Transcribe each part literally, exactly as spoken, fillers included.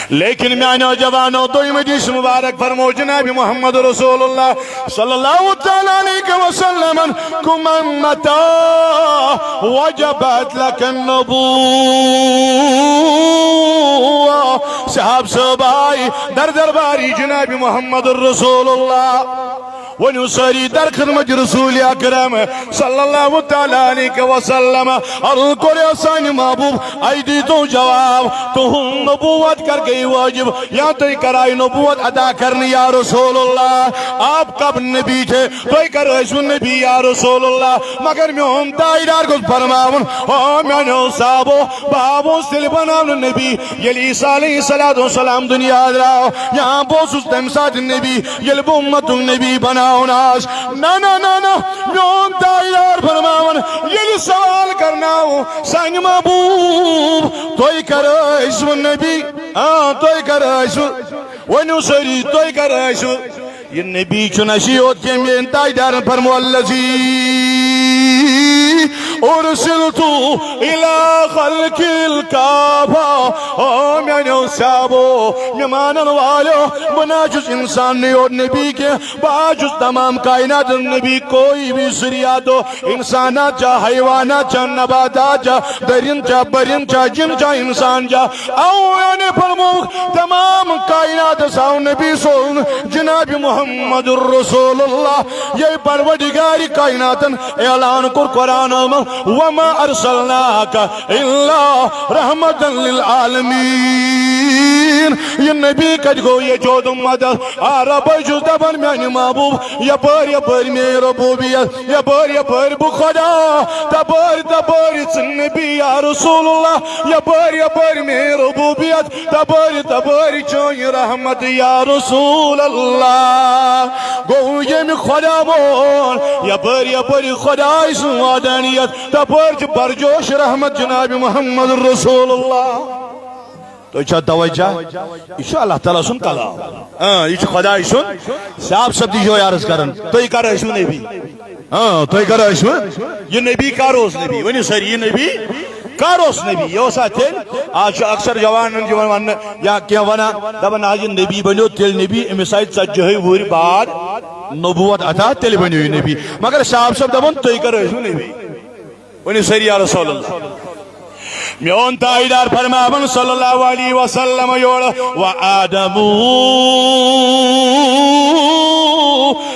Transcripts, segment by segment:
لیکن میانیو جوانو، دوٚیمہِ حدیث مبارک فرمو جناب محمد رسول اللہ صلی اللہ تعالیٰ علیہ وسلم، کمن متا وجبت لک النبوہ۔ صحاب صٲب آے در درباری جناب محمد رسول اللہ۔ ؤنِو سٲری در خدمت رسول اکرم صلی اللہ تعالیٰ علیہ وسلم۔ عرض کوٚر، یا سانہِ محبوب، اَسہِ دیٖتو جواب، تُہُنٛد نبوت کر گٔے وٲجِب، یا تُہۍ کر آیہِ نبوت عطا کرنہٕ یا رسول اللہ؟ آپ کب نبی تھے؟ تُہۍ کر ٲسِو نبی یا رسول اللہ؟ مگر میون تاجدار گوٚژھ فرماوُن، او میانیو صحابو، بہٕ آوُس تیٚلہِ بناونہٕ نبی، ییٚلہِ عیسیٰ علیہ الصلوۃ والسلام دُنیا درٛاو، یا بہٕ اوسُس تَمہِ ساتہٕ نبی، ییٚلہِ بہٕ اُمتُک نبی بناوُن آس۔ نہ، نہ، نہ، نہ، میون تاجدار فرماوان، ییٚلہِ سوال کرناو سانہِ محبوب، تُہۍ کر ٲسوٕ نبی؟ آ، تُہۍ کر ٲسوٕ؟ ؤنِو سٲری، تُہۍ کر ٲسوٕ؟ یہِ نبی چھُنہٕ اَسی یوت کینٛہہ، میٲنۍ تاجدارن فرمو، الذی ارسلت الی خلق الکافہ۔ او میانیو صحابو، مےٚ مانن والو، بہٕ نہ حظ چھُس انسانٕے یوت نبی کینٛہہ، بہٕ حظ چھُس تمام کائنات نبی۔ کوئی بھی ذریعہ تو، انسانات چھا، حیوانات چھا، نباتات چھا، درند چھا، پرند چھا، جن چھا، انسان چھا، او یعنی فرموک، تمام کائنات ساو نبی سوزن جناب محمد رسول اللہ۔ یہ پروردگار کائناتن اعلان کوٚر قرآن منٛز، وما ارسلناک الا رحمتا للعالمین۔ یہ نبی کتہِ گوٚو یتھ اُمتس؟ آ، رۄبے چھُس دپان، میانہِ محبوب، یپٲرۍ یپٲرۍ میٲنۍ ربوبیت، یپٲرۍ یپٲرۍ بہٕ خدا، تپٲرۍ تپٲرۍ ژٕ نبی یا رسول اللہ، یپٲرۍ یپٲرۍ میٲنۍ ربوبیت، تپٲرۍ تپٲرۍ چٲنۍ رحمت یا رسول اللہ۔ گوٚو ییٚمہِ خدا ووٚن، یپٲرۍ یپٲرۍ خداے سٕنٛز وحدانیت، تپٲرۍ چھِ پرجوش رحمت جناب محمد رسول اللہ۔ تُہۍ چھا توجہ؟ یہِ چھُ اللہ تعالیٰ سُنٛد کلام۔ اۭں، یہِ چھُ خداے سُنٛد۔ صاحب صٲب تہِ چھُ یِہوٚے عرض کران، تُہۍ کر ٲسِو نبی؟ اۭں، تُہۍ کر ٲسِو؟ یہِ نبی کر اوس نبی؟ ؤنِو سٲری، یہِ نبی کر اوس نبی؟ یہِ اوسا تیٚلہِ؟ آز چھُ اکثر جوانن یِوان وننہٕ یا کینٛہہ ونان، دپان، نہ حظ، یہِ نبی بنیو تیٚلہِ نبی، أمِس آیہِ ژتجی ہٕے وُہٕرۍ بعد نبوت عطا، تیٚلہِ بنیو یہِ نبی۔ مگر صاحب صٲب دپان، تُہۍ کر ٲسِو نبی؟ ؤنِو سٲری، یا رسول اللہ۔ میون تاجدار فرماوان صلی اللہ علیہ وسلم یورٕ، و آدم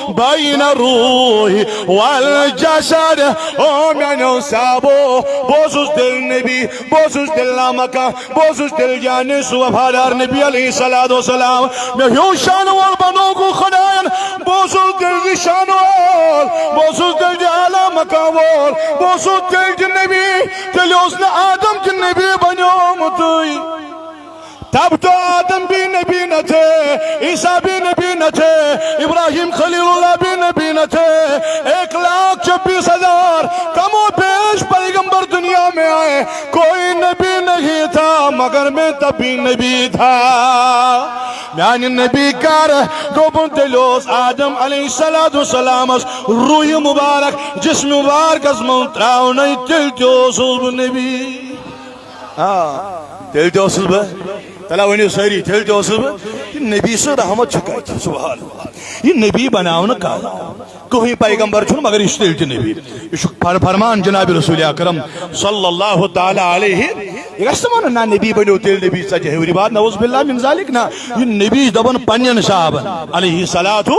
بین روح والجسد۔ او میانیو صحابو، بہٕ اوسُس تیٚلہِ نبی، بہٕ اوسُس تیٚلہِ لامکان، بہٕ اوسُس تیٚلہِ جانِ سُہ وفادار نبی علیہ الصلوۃ والسلام۔ مےٚ ہیوٚو شانہٕ وول بنووُکھ خداین۔ بہٕ اوسُس تیٚلہِ تہِ شانہٕ وول، بہٕ اوسُس تیٚلہِ تہِ اعلیٰ مقام وول، بہٕ اوسُس تیٚلہِ تہِ نبی، تیٚلہِ اوس نہٕ آدم تہِ نبی بنیومُتُے۔ تب تو آدم بھی نبی نہ تھے، عیسیٰ بھی نبی نہ تھے، ابراہیم خلیل اللہ بھی نبی نہ تھے۔ ایک لاکھ چھبیس ہزار کم و بیش پیغمبر دنیا میں آئے، کوئی نبی نہیں تھا مگر میں تب بھی نبی تھا۔ میانہِ نبی کر دوٚپُن، تیٚلہِ اوس آدم علیہ الصلوۃ والسلامس روح مبارک جسم مبارکس منٛز تراونَے، تیٚلہِ تہِ اوسُس بہٕ نبی۔ آ، تیٚلہِ تہِ اوسُس بہٕ۔ تیٚلہِ ؤنِو سٲری، تیٚلہِ تہِ اوسُس بہٕ۔ یہِ نبی سٕنٛز رحمت چھِ کتہِ؟ سبحان اللہ۔ یہِ نبی بناونہٕ کانٛہہ۔ کٕہٕنۍ پیغمبر چھُنہٕ، مگر یہِ چھُ تیٚلہِ تہِ نبی۔ یہِ چھُ فر-، فرمان جناب رسول اکرم صلی اللہ تعالیٰ علیہ۔ یہِ گژھِ نہٕ وَنُن، نہ، نبی بنیو تیٚلہِ نبی ژتجی ہٕے ؤری بعد، نعوذ باللہ من ذالک، نہ۔ یہِ نبی چھُ دَپان پننٮ۪ن صحابن علیہ الصلوۃ،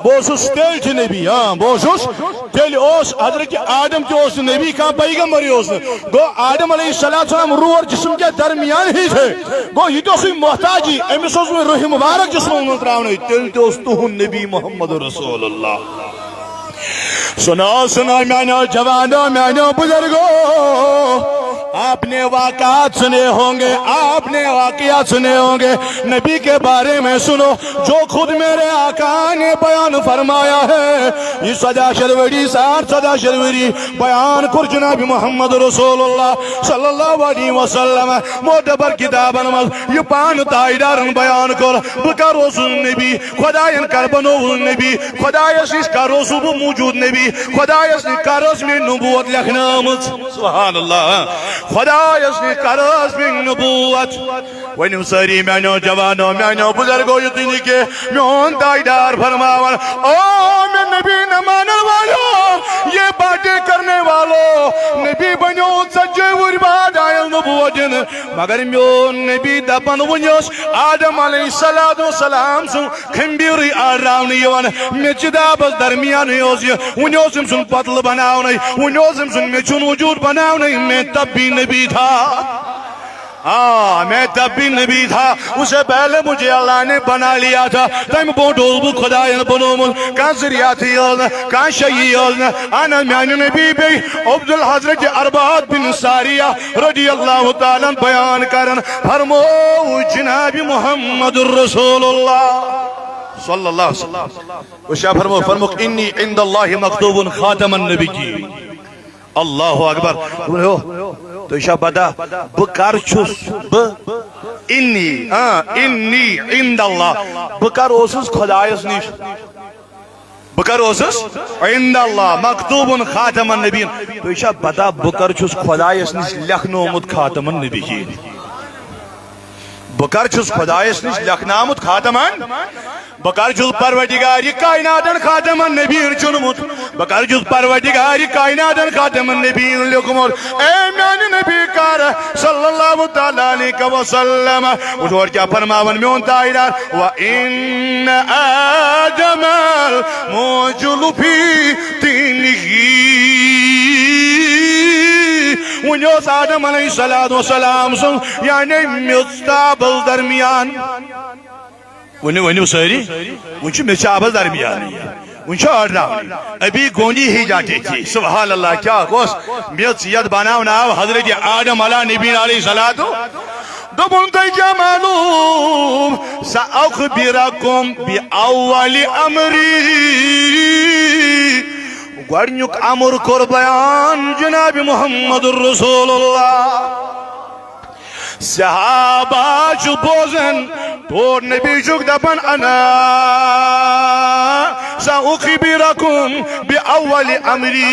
بہٕ اوسُس تیٚلہِ تہِ نبی، آ، بہٕ اوسُس تیٚلہِ اوس حضرت آدم تہِ اوس نہٕ نبی، کانٛہہ پیغمبرٕے اوس نہٕ۔ گوٚو آدم علیہ الصلوۃ والسلام روح اور جسم کے درمیان ہی تھے۔ گوٚو یہِ تہِ اوسُے محتاجی، أمِس اوس وۄنۍ روح مبارک جسمس منٛز ترٛاونٕے، تیٚلہِ تہِ اوس تُہُنٛد نبی محمد رسول اللہ۔ سنو، سنو میانیو جوانو، میانیو بزرگو، آپ نے واقعات سنے ہوں گے، آپ نے واقعات سنے ہوں گے، نبی کے بارے میں سنو، جو خود میرے آقا نے بیان فرمایا ہے۔ یہ سدہ شتھ ؤری، ساڑھ سدہ شتھ ؤری بیان کوٚر جناب محمد رسول اللہ صلی اللہ علیہ وسلم۔ معتبر کتابن منٛز یہِ پانہٕ تاجدارن بیان کوٚر، بہٕ کر اوسُس نبی، خداین کر بنووُس نبی، خدایس نِش کر اوسُس بہٕ موجود نبی، خدایس نِش کر ٲس مےٚ نبوت لیکھنٲمٕژ۔ سبحان اللہ۔ خدایس نِش کر ٲس مےٚ نبوت۔ ؤنِو سٲری میانیو جوانو، میانیو بزرگو، یُتُے نہٕ کینٛہہ، میون تاجدار فرماوان، او مےٚ نبی نہ مانن والو، یہ باتیں کرنے والو، نبی بنیو ژتجی وُہرۍ بعد آیس نبوت دِنہٕ، مگر میون نبی دپان، وُنہِ اوس آدم علیہ الصلوۃ والسلام سُنٛد خمبیرٕے آڈراونہٕ یِوان۔ مےٚ چہِ دابس درمیانٕے اوس یہِ۔ وُنہِ اوس أمۍ سُنٛد پۄتلہٕ بناونَے، وُنہِ اوس أمۍ سُنٛد مےٚ چھُنہٕ وجود بناونَے۔ میں تب بھی نبی تھا۔ آ، میں تب بھی نبی تھا۔ اسے پہلے مجھے اللہ نے بنا لیا تھا۔ تمہِ برونٛٹھ اوسُس بہٕ خداین بنوومُت۔ کانٛہہ ذریعہ تہِ یٲژ نہٕ، کانٛہہ شیٚیہِ یٲژ نہٕ۔ اہن حظ، میانہِ نبی بیٚیہِ عبدالحضرت عرباد بن ساریہ رضی اللہ تعالیٰ عنہ بیان کران، فرموو جناب محمد رسول اللہ صلی اللہ علیہ وسلم۔ وشا فرمو، فرموک، انی عند اللہ مکتوب خاتم النبیین۔ اللہ اکبر۔ تُہۍ چھا پتہ بہٕ کر چھُس؟ بہٕ، انی، آ، انی عند اللہ، بہٕ کر اوسُس خدایس نِش؟ بہٕ کر اوسُس؟ عند اللہ مکتوب خاتم النبیین۔ تُہۍ چھا پتہ بہٕ کر چھُس خدایس نِش لیکھنومُت خاتم النبیین؟ بہٕ کر چھُس خدایس نِش لیکھنامُت خاتمن؟ بہٕ کر چھُس پروردگار کائناتن خاتمن نبیین چُنمُت؟ بہٕ کر چھُس پروردگار کائناتن خاتمن نبیین لیوٚکھمُت؟ اے میانہِ نبی کر صلی اللہ تعالیٰ علیہ وسلم۔ وٕچھ اورٕ کیٛاہ فرماوان میون تاجدار، و ان آدم الموجل فی طینہ۔ وُنہِ اوس آدم علیہ الصلوۃ والسلام سُنٛد، یعنی میٚژ تہٕ آبس درمیان۔ ؤنِو، ؤنِو سٲری، وُنہِ چھُ میٚژِ آبس درمیان۔ وُنہِ چھُ آڈراونٕے۔ ابھی گونی ہی جاتے تھے۔ سبحان اللہ، کیٛاہ اوس؟ میٚژ یتھ بناونہٕ آو حضرت آدم علیٰ نبینا علیہ الصلوۃ۔ دوٚپُن، تۄہہِ کیٛاہ معلوم؟ سأخبرکم بأول امری۔ گۄڈٕنیُک امر کوٚر بیان جناب محمد رسول اللہ۔ صحابہ چھُ بوزان، تور نبی چھُکھ دپان، انا سأخبرکم بأول امری۔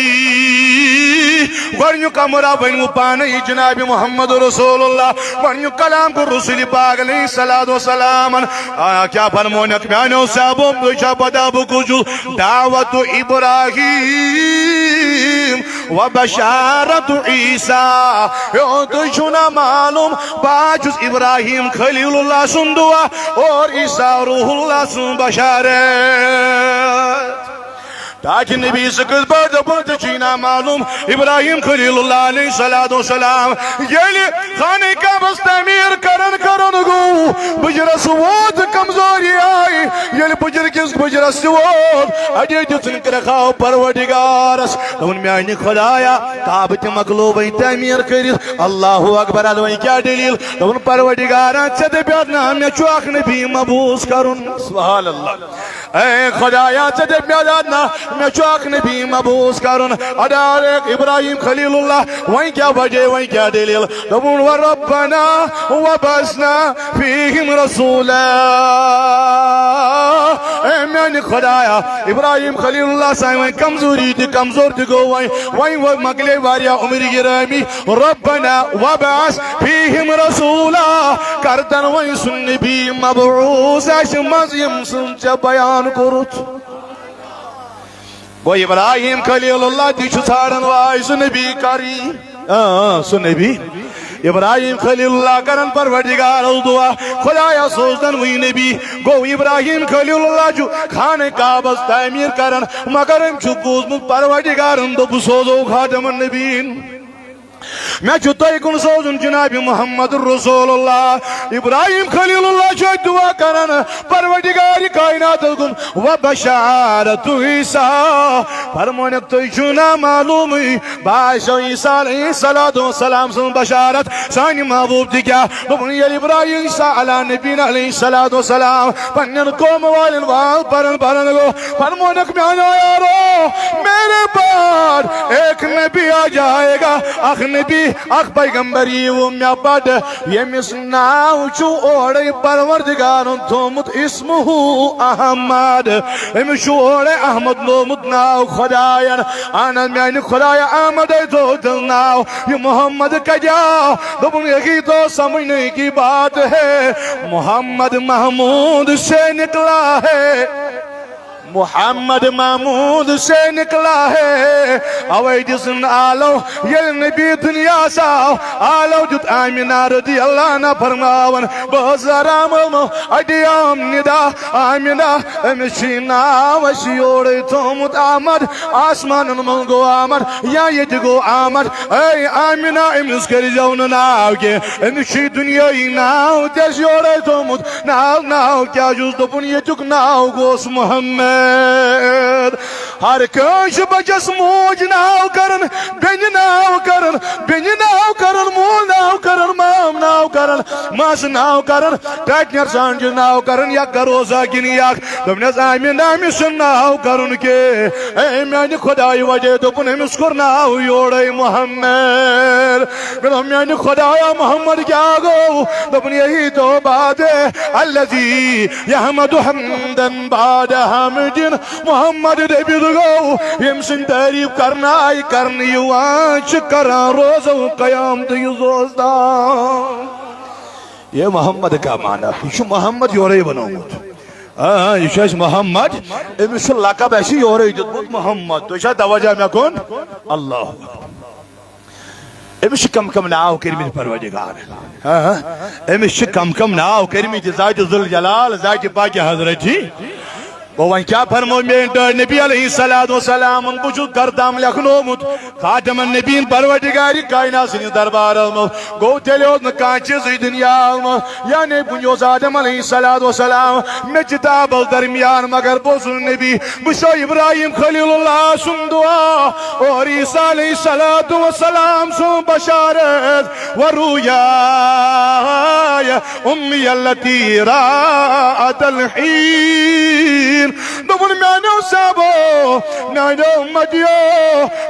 گۄڈٕنیُک امر آو وۄنۍ وۄنۍ پانے جناب محمد رسول اللہ۔ گۄڈٕنیُک کلام گوٚو رسول پاک علیہ الصلوۃ والسلام۔ آ، کیٛاہ فرمونکھ میانیو صحابو، تُہۍ چھا پتہ بہٕ کُس چھُس؟ دعوت ابراہیم و بشارت عیسیٰ۔ ہیو، تُہۍ چھُو نا معلوم، بہٕ چھُس ابراہیم خلیل اللہ سُنٛد دعا اور عیسیٰ روح اللہ سُنٛد بشارت۔ تاکہ نبی سٕنٛز کِتھ پٲٹھۍ دوٚپُن تہٕ چھُے نا معلوم، ابراہیم خلیل اللہ علیہ الصلوۃ والسلام ییٚلہِ خانہ کعبس تعمیر کرن کرن گوٚو، بُجرس ووت کمزوری آیہِ۔ ییٚلہِ بُجر کِس بُجرس تہِ ووت، اَڑے دِژٕن کرٛٮ۪کھ آو پروردگارس۔ دوٚپُن، میانہِ خدایا، کعبہٕ تہِ مۄکلو وۄنۍ تعمیر کٔرِتھ۔ اللہ اکبر، ادٕ وۄنۍ کیٛاہ دٔلیٖل؟ دوٚپُن، پروردگارا، ژےٚ دٔپیاتھ نا مےٚ چھُ اکھ نبی مبعوث کرُن۔ سبحان اللہ۔ اے خدایا، ژےٚ دٔپۍ مےٚ دَپ نہ، مےٚ چھُ اکھ نبی مبعوث کرُن۔ ادا ابراہیم خلیل اللہ، وۄنۍ کیٛاہ وجہ، وۄنۍ کیٛاہ دٔلیٖل؟ دوٚپُن، وربنا وبعثنا فیہم رسولا۔ اے میانہِ خدایا، ابراہیم خلیل اللہ سان وۄنۍ کمزوری تہِ کمزور تہِ گوٚو وۄنۍ، وۄنۍ وۄنۍ مۄکلے واریاہ عمر گرامی۔ ربنا وبعث فیہم رسولا، کر تن وۄنۍ سُہ نبی مبعوث اسہِ منٛز، ییٚمۍ سُنٛد ژےٚ بیان کوٚرُتھ۔ گوٚو ابراہیم خلیل اللہ تہِ چھُ ژھانڈان واے سُہ نبی کر یی۔ اۭں، اۭں، سُہ نبی۔ ابراہیم خلیل اللہ کران پروردگارس دعا، خدایا سوز تن وۄنۍ نبی۔ گوٚو ابراہیم خلیل اللہ چھُ خانہ کعبس تعمیر کران، مگر أمۍ چھُ بوٗزمُت پروردگارن دوٚپ بہٕ سوزو خاتم النبیین۔ مےٚ چھُ تۄہہِ کُن سوزُن جناب محمد رسول اللہ۔ ابراہیم خلیل اللہ چھُ اَتہِ دعا کران پروردگار کائناتس کُن، و بشارت عیسیٰ۔ فرمونکھ، تُہۍ چھِو نا معلومٕے، بہٕ آسیو عیسیٰ علیہ الصلوۃ والسلام سٕنٛز بشارت۔ سانہِ محبوب تہِ کیٛاہ؟ دوٚپُن، ییٚلہِ ابراہیم عیسیٰ علیٰ نبینا علیہ الصلوۃ والسلام پننٮ۪ن قوم والٮ۪ن واز پران پران گوٚو، فرمونکھ، میانیو یارو، میرے بعد ایک نبی آ جائے گا، اکھ نبی اکھ پیغمبر ییٖوٕ مےٚ پتہٕ، ییٚمِس ناو چھُ اورَے پروردگارن تھوٚومُت اسمہ احمد۔ أمِس چھُ اورَے احمد لومُت ناو خداین۔ اہن حظ، میانہِ خدایا، احمدے تھوٚو تیٚلہِ ناو۔ یہِ محمد کتہِ آو؟ دوٚپُن، یہی تو سمجھنے کی بات ہے، محمد محمود سے نکلا ہے۔ محمد محمود سے نکلا ہے۔ اوے دِژٕن آلو، ییٚلہِ نبی دُنیاہس آو، آلو دیُت آمینہ رضی اللہ عنہا فرماوان، بہٕ ٲسٕس آرام آمو، اَتہِ آم ندا، آمینہ، أمِس چھُے ناو اَسہِ یورَے تھوٚومُت احمد، آسمانن منٛز گوٚو آمد یا ییٚتہِ گوٚو آمد، اے آمینہ، أمِس کٔرۍزیو نہٕ ناو کینٛہہ، أمِس چھُے دُنیٲیی ناو تہِ اَسہِ یورَے تھوٚومُت۔ ناو، ناو کیٛاہ چھُس؟ دوٚپُن، ییٚتیُک ناو گوٚوس محمد۔ ہر کٲنٛسہِ بچس موج ناو کرن، بیٚنہِ ناو کرن، بیٚنہِ ناو کرن، مول ناو کرن، مام ناو کرن، ماس ناو کرن، ٹاٹنر سان چھُ ناو کرن، یا کروزا کِنہٕ یا۔ دوٚپنس، آمینہ، أمِس چھُنہٕ ناو کرُن کینٛہہ۔ اے میانہِ خدایہِ وجہ، دوٚپُن، أمِس کوٚر ناو یورے محمد۔ مےٚ دوٚپ، میانہِ خدایا، محمد کیٛاہ گوٚو؟ دوٚپُن، یہی تو بات ہے، الذی یحمد حمدا بعد حمد۔ محمد نبی گوٚو، ییٚمہِ سٕنٛدۍ تعریٖف کرنہٕ آیہِ کرنہٕ یِوان چھِ، کران روزو قیامتہٕ یُس اوس تام۔ یہ محمد کا معنی، یہِ چھُ محمد یورے بنومُت۔ آ، یہِ چھُ اَسہِ محمد، أمِس چھُ لقب اَسہِ یورے دیُتمُت محمد۔ تُہۍ چھا توجہ مےٚ کُن؟ اللہ اکبر۔ أمِس چھِ کم کم ناو کٔرمٕتۍ پروردگار۔ ہاں، أمِس چھِ کم کم ناو کٔرمٕتۍ ذاتِ ذوالجلال، ذاتِ پاکِ حضرتی۔ گوٚو وۄنۍ کیٛاہ فرمو میٛٲنۍ ٹٲٹھۍ نبی علیہ الصلوۃ والسلامن؟ بہٕ چھُس گردام لیکھنومُت خاتم النبیین پروردگار کائنات سٕنٛدِس دربارس منٛز۔ گوٚو تیٚلہِ اوس نہٕ کانٛہہ چیٖزٕے دُنیاہس منٛز، یعنی وُنہِ اوس آدم علیہ الصلوۃ والسلام مےٚ کِتابس درمیان، مگر بہٕ اوسُس نبی۔ بہٕ چھُسو ابراہیم خلیل اللہ سُنٛد دُعا اور عیسیٰ علیہ الصلوۃ والسلام سُنٛد بشارت۔ ورؤیا امی التی رأت الحین۔ دوٚپُن، میٛانیو صحابو، میٛانیو اُمتیو،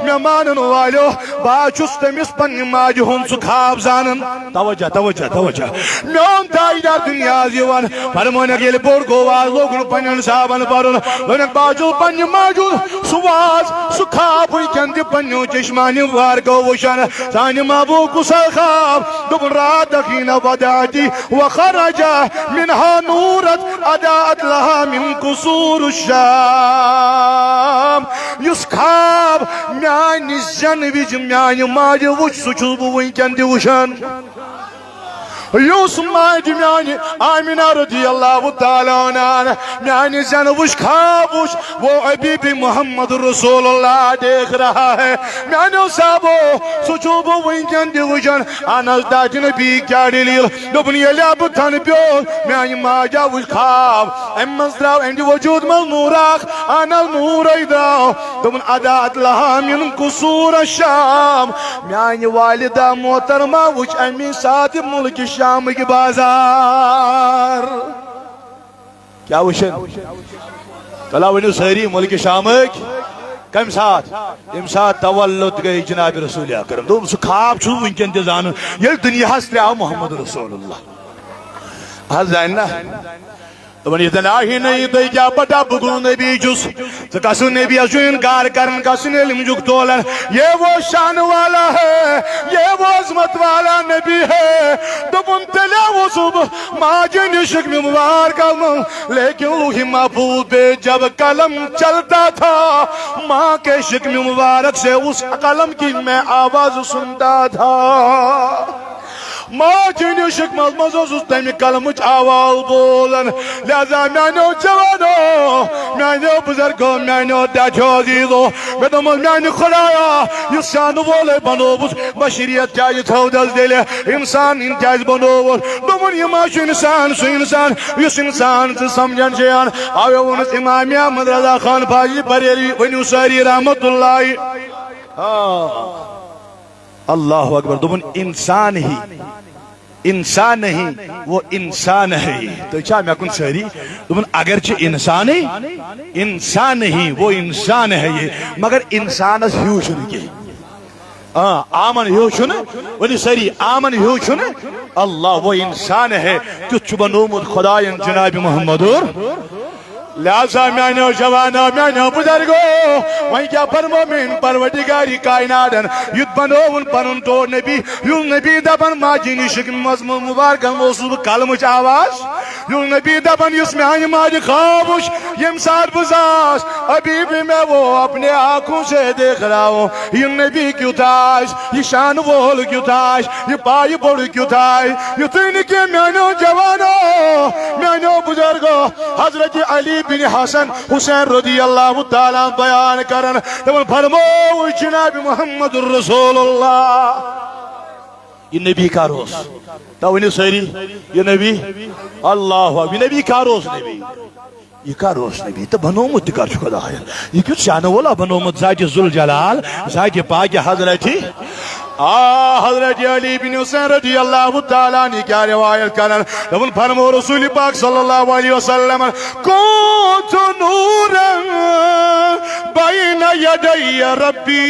مےٚ مانن والیو، بہٕ حظ چھُس تٔمِس پننہِ ماجہِ ہُنٛد سُہ خواب زانان۔ توجہ، توجہ، توجہ۔ میون تاجدار دُنیاہس یِوان، فرمٲونکھ، ییٚلہِ بوٚڑ گوٚو، آز لوگُن پننٮ۪ن صحابن پرُن۔ دوٚپنکھ، بہٕ حظ چھُس پننہِ ماجہِ ہُنٛد سُہ واز، سُہ خواب وٕنکٮ۪ن تہِ پننیو چشمانیو وارگو وٕچھان۔ سانہِ محبوب کُس حظ خواب؟ دوٚپُن، رات دخین وداعتی وخرج منها نورت اضاءت لها من قصور الشام۔ یُس خواب میانہِ زٮ۪نہٕ وِزِ میانہِ ماجہِ وُچھ، سُہ چھُس بہٕ وٕنکٮ۪ن تہِ وٕچھان۔ یُس ماجہِ میانہِ آمینہ رضی اللہ تعالیٰ عنہا میانہِ زٮ۪نہٕ وٕچھ، خواب وٕچھ، وہ ابھی بھی محمد رسول اللہ دیکھ رہا ہے۔ میانیو صحابو، سُہ چھُس بہٕ وٕنکٮ۪ن تہِ وٕچھان۔ اہن حظ، تاج نبی کیٛاہ دٔلیٖل؟ دوٚپُن، ییٚلہِ بہٕ تھنہٕ پیوٚو، میانہِ ماجہِ آو وٕچھ خواب، امہِ منٛز درٛاو اہنٛدِ وجوٗد منٛز نوٗر اکھ، اہن حظ، نوٗرے درٛاو۔ دوٚپُن، اضاءت لها من قصور الشام۔ میانہِ والدہ محترمہ وٕچھ امی ساتہٕ مُلکہِ شامٕکۍ بازار۔ کیٛاہ وٕچھن؟ تلا ؤنِو سٲری، مُلکہِ شامٕکۍ۔ کَمہِ ساتہٕ؟ ییٚمہِ ساتہٕ تولد گٔے جناب رسول اکرم۔ دوٚپُن، سُہ خواب چھُس وٕنکٮ۪ن تہِ زانان، ییٚلہِ دُنیاہَس ترٛاو محمد رسول اللہ۔ حظ زانہِ نا؟ دوٚپُن، یہِ زَن آہی نہٕ، یہِ تُہۍ کیٛاہ پَتہ بہٕ کُس نبی چھُس؟ ژٕ کَسُن نبی چھُ اِنکار کران، کَسُن علم چھُکھ تولان؟ یہ وہ شان والا ہے، یہ وہ عظمت والا نبی ہے۔ دوٚپُن، تیٚلہِ اوسُس بہٕ ماجہِ ہٕنٛدِ شِکمہِ مُبارکہ منٛز، لیکن لوح محفوظ پہ جب قلم چلتا تھا، ماں کے شکم مبارک سے اس قلم کی میں آواز سنتا تھا۔ ماجہِ ہٕنٛدِ شِکمہِ منٛز اوسُس تَمہِ قلمٕچ آواز بوزان۔ لہذا میانیو جوانو، میانیو بزرگو، میانیو ڈاٹھیو عزیزو، مےٚ دوٚپمَس، میانہِ خدایا، یُس شانہٕ وولے بنووُس، بشریت کیٛازِ تھٲوٕس دِلہِ؟ انسان کیٛازِ بنووُس؟ دوٚپُن، یہِ ما چھُ انسان، سُہ انسان یُس انسان ژٕ سمجھان چھے؟ اوے ووٚنُس امام احمد رضا خان فاضل بریلوی، ؤنِو سٲری رحمت اللہ۔ آ۔ اللہ اکبر۔ دوٚپُن، انسان ہی انسان نہیں، وہ انسان ہے۔ تُہۍ چھا مےٚ کُن سٲری؟ دوٚپُن، اگرچہِ انسانٕے، انسان نہیں، وہ انسان ہے یہ، مگر انسانس ہیوٗ چھُنہٕ کینٛہہ۔ آ، آمن ہیو چھُنہٕ، ؤنِو سٲری، آمن ہیو چھُنہٕ۔ اللہ وہ انسان ہے، تیُتھ چھُ بنومُت خداین جناب محمدُر۔ لہذا میانیو جوانو، میانیو بزرگو، وۄنۍ کیٛاہ فرمو میٲنۍ پروردگار کائناتن، یُتھ بنووُن پنُن ٹوٹھ نبی، یُس نبی دپان ماجہِ نِشک مز مبارکن اوسُس بہٕ کلمٕچ آواز، یُس نبی دپان یُس میانہِ ماجہِ خواب وُچھ، ییٚمہِ ساتہٕ بہٕ زاس، ابھی بھی میں وہ اپنے آنکھوں سے دیکھ رہا ہوں۔ یہِ نبی کیُتھ آسہِ، یہِ شانہٕ وول کیُتھ آسہِ، یہِ پایہِ بوٚڑ کیُتھ آسہِ۔ یُتھُے نہٕ کینٛہہ میانیو جوانو، میانیو بزرگو، حضرت علی بن حسن حسین رضی اللہ تعالیٰ عنہ بیان کران، تِمن فرموو جناب محمد رسول اللہ۔ یہِ نبی کر اوس؟ تو ؤنِو سٲری، یہِ نبی، اللہ اکبر، یہِ نبی کر اوس نبی؟ یہِ کر اوس نبی تہٕ بنومُت تہِ کر چھُ خدایَن؟ یہِ کیُتھ شانہٕ وولا بنومُت ذاتِ ذوالجلال، ذاتِ پاکہِ حضرتِ۔ آ، حضرت علی بن حسین رضی اللہ تعالیٰ عنہ کیا روایت کرن؟ دوٚپُن، فرمو رسول پاک صلی اللہ علیہ وسلم، كنت نورا بين يدي ربي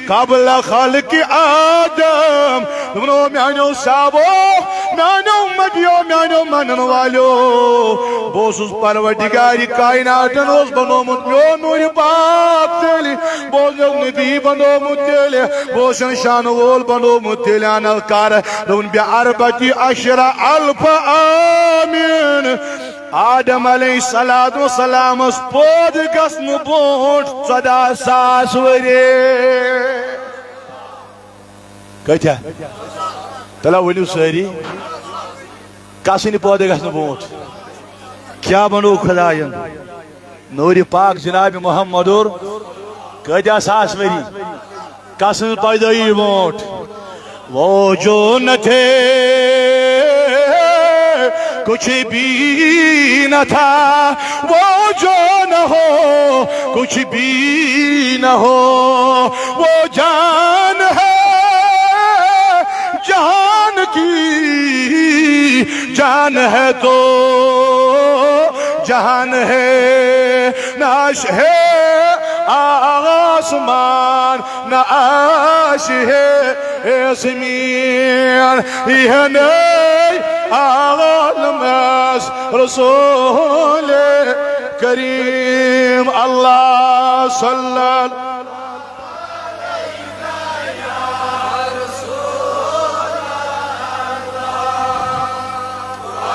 قبل خلق آدم۔ دوٚپُن، او میانیو صحابو، میانیو امتیو، میانیو مانن والیو، بہٕ اوسُس پروردگار کائناتن اوس بنومُت میون نوٗرِ پاک تیٚلہِ، بہٕ اوسُس نبی بنومُت تیٚلہِ، بہٕ اوسُس شانہٕ وول بنومُت تیٚلہِ۔ انل کر، دوٚپُن، بأربعة عشر ألف عام۔ آدم علیہ الصلوۃ والسلامس پٲدٕ گژھنہٕ برونٛٹھ ژۄداہ ساس ؤری۔ کۭتیاہ؟ تیٚلہِ ؤنِو سٲری، کسٕنۍ پٲدٕ گژھنہٕ برونٛٹھ کیٛاہ بنوو خدایَن؟ نوٗرِ پاک جناب محمدُر۔ کۭتیاہ ساس ؤری؟ کسٕنٛز پیدٲیی برونٛٹھ؟ وہ جو نہ تھے، کچھ بھی نہ تھا، وہ جو نہ ہو، کچھ بھی نہ ہو، وہ جان ہے جہان کی، جان ہے تو جہان ہے، نہ عرش ہے آسمان، نہ عرش ہے زمین، یہ نہیں عالم رسول کریم۔ اللہ صلی اللہ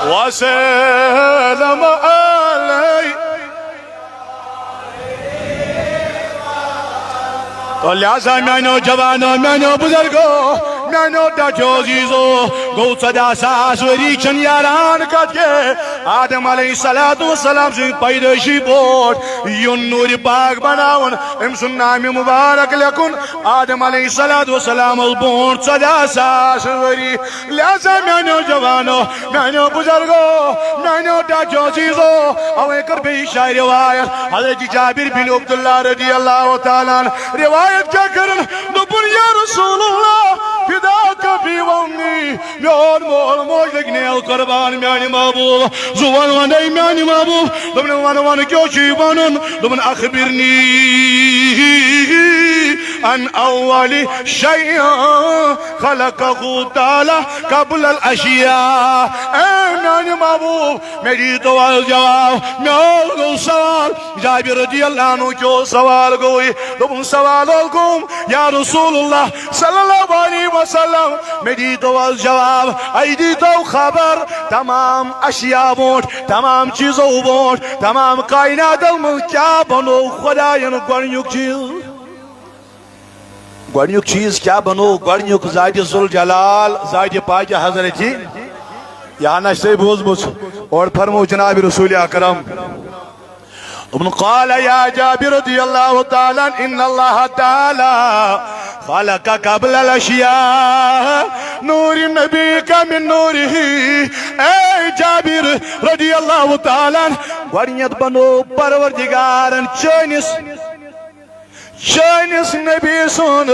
وسلم علیہ۔ تو لہذا میانیو جوانو، میانیو بزرگو، میانیو ٹاٹھیو عزیزو، گوٚو ژۄداہ ساس ؤری چھن یاران کتھ کے آدم علیہ الصلوۃ والسلام سٕنٛدِ پیدٲیشی برونٛٹھ یُن نوٗرِ پاک بناوُن، أمۍ سُنٛد نامِ مبارک لیکھُن۔ آدم علیہ الصلوۃ والسلام اوس برونٛٹھ ژۄداہ ساس ؤری۔ لہذا میانیو جوانو، میانیو بزرگو، میانیو ٹاٹھیو عزیزو، اوے کٔر بیٚیہِ جایہِ روایت۔ حضرت جابر بن عبداللہ رضی اللہ تعالیٰ عنہ روایت کیٛاہ کرن؟ دوٚپُن، یا رسول اللہ، فداک ابی و امی، میون مول موج لگہِ نیل قربان میانہِ محبوب۔ زُوَن وَنے میانہِ محبوب، دوٚپُن، وَن، وَن، کیٛاہ چھُے وَنُن؟ دوٚپُن، اخبرنی عن اول شیء خلقہ تعالیٰ قبل الاشیاء۔ اے میانہِ محبوب، مےٚ دیٖتو آز جواب، مےٚ حظ گوٚو سوال۔ جابر رضی اللہ عنہ کیو سوال گوٚوٕے، دوٚپُن، سوال حظ گوٚوُم، یا رسول اللہ صلی اللہ علیہ وسلم، مےٚ دیٖتو آز جواب، اَسہِ دیٖتو خبر، تمام اشیاء برونٛٹھ، تمام چیٖزو برونٛٹھ، تمام کائناتو منٛز کیٛاہ بنوو خدایَن گۄڈٕنیُک چیٖز؟ گۄڈٕنیُک چیٖز کیٛاہ بنوو؟ گۄڈٕنیُک ذاتِ ذوالجلال، ذاتِ پاکہِ حضرتِ۔ یہِ ہنا چھِ تۄہہِ بوٗزمٕژ۔ اورٕ فرموو جناب رسول اکرم، دوٚپُن، قال یا جابر رضی اللہ تعالیٰ عنہ، ان اللہ تعالیٰ خلق قبل الاشیاء نور نبی کا من نورہ۔ اے جابر رضی اللہ تعالیٰ عنہ، گۄڈٕنیتھ بنوو پروردگارن چٲنِس چٲنِس نبی سُنٛد،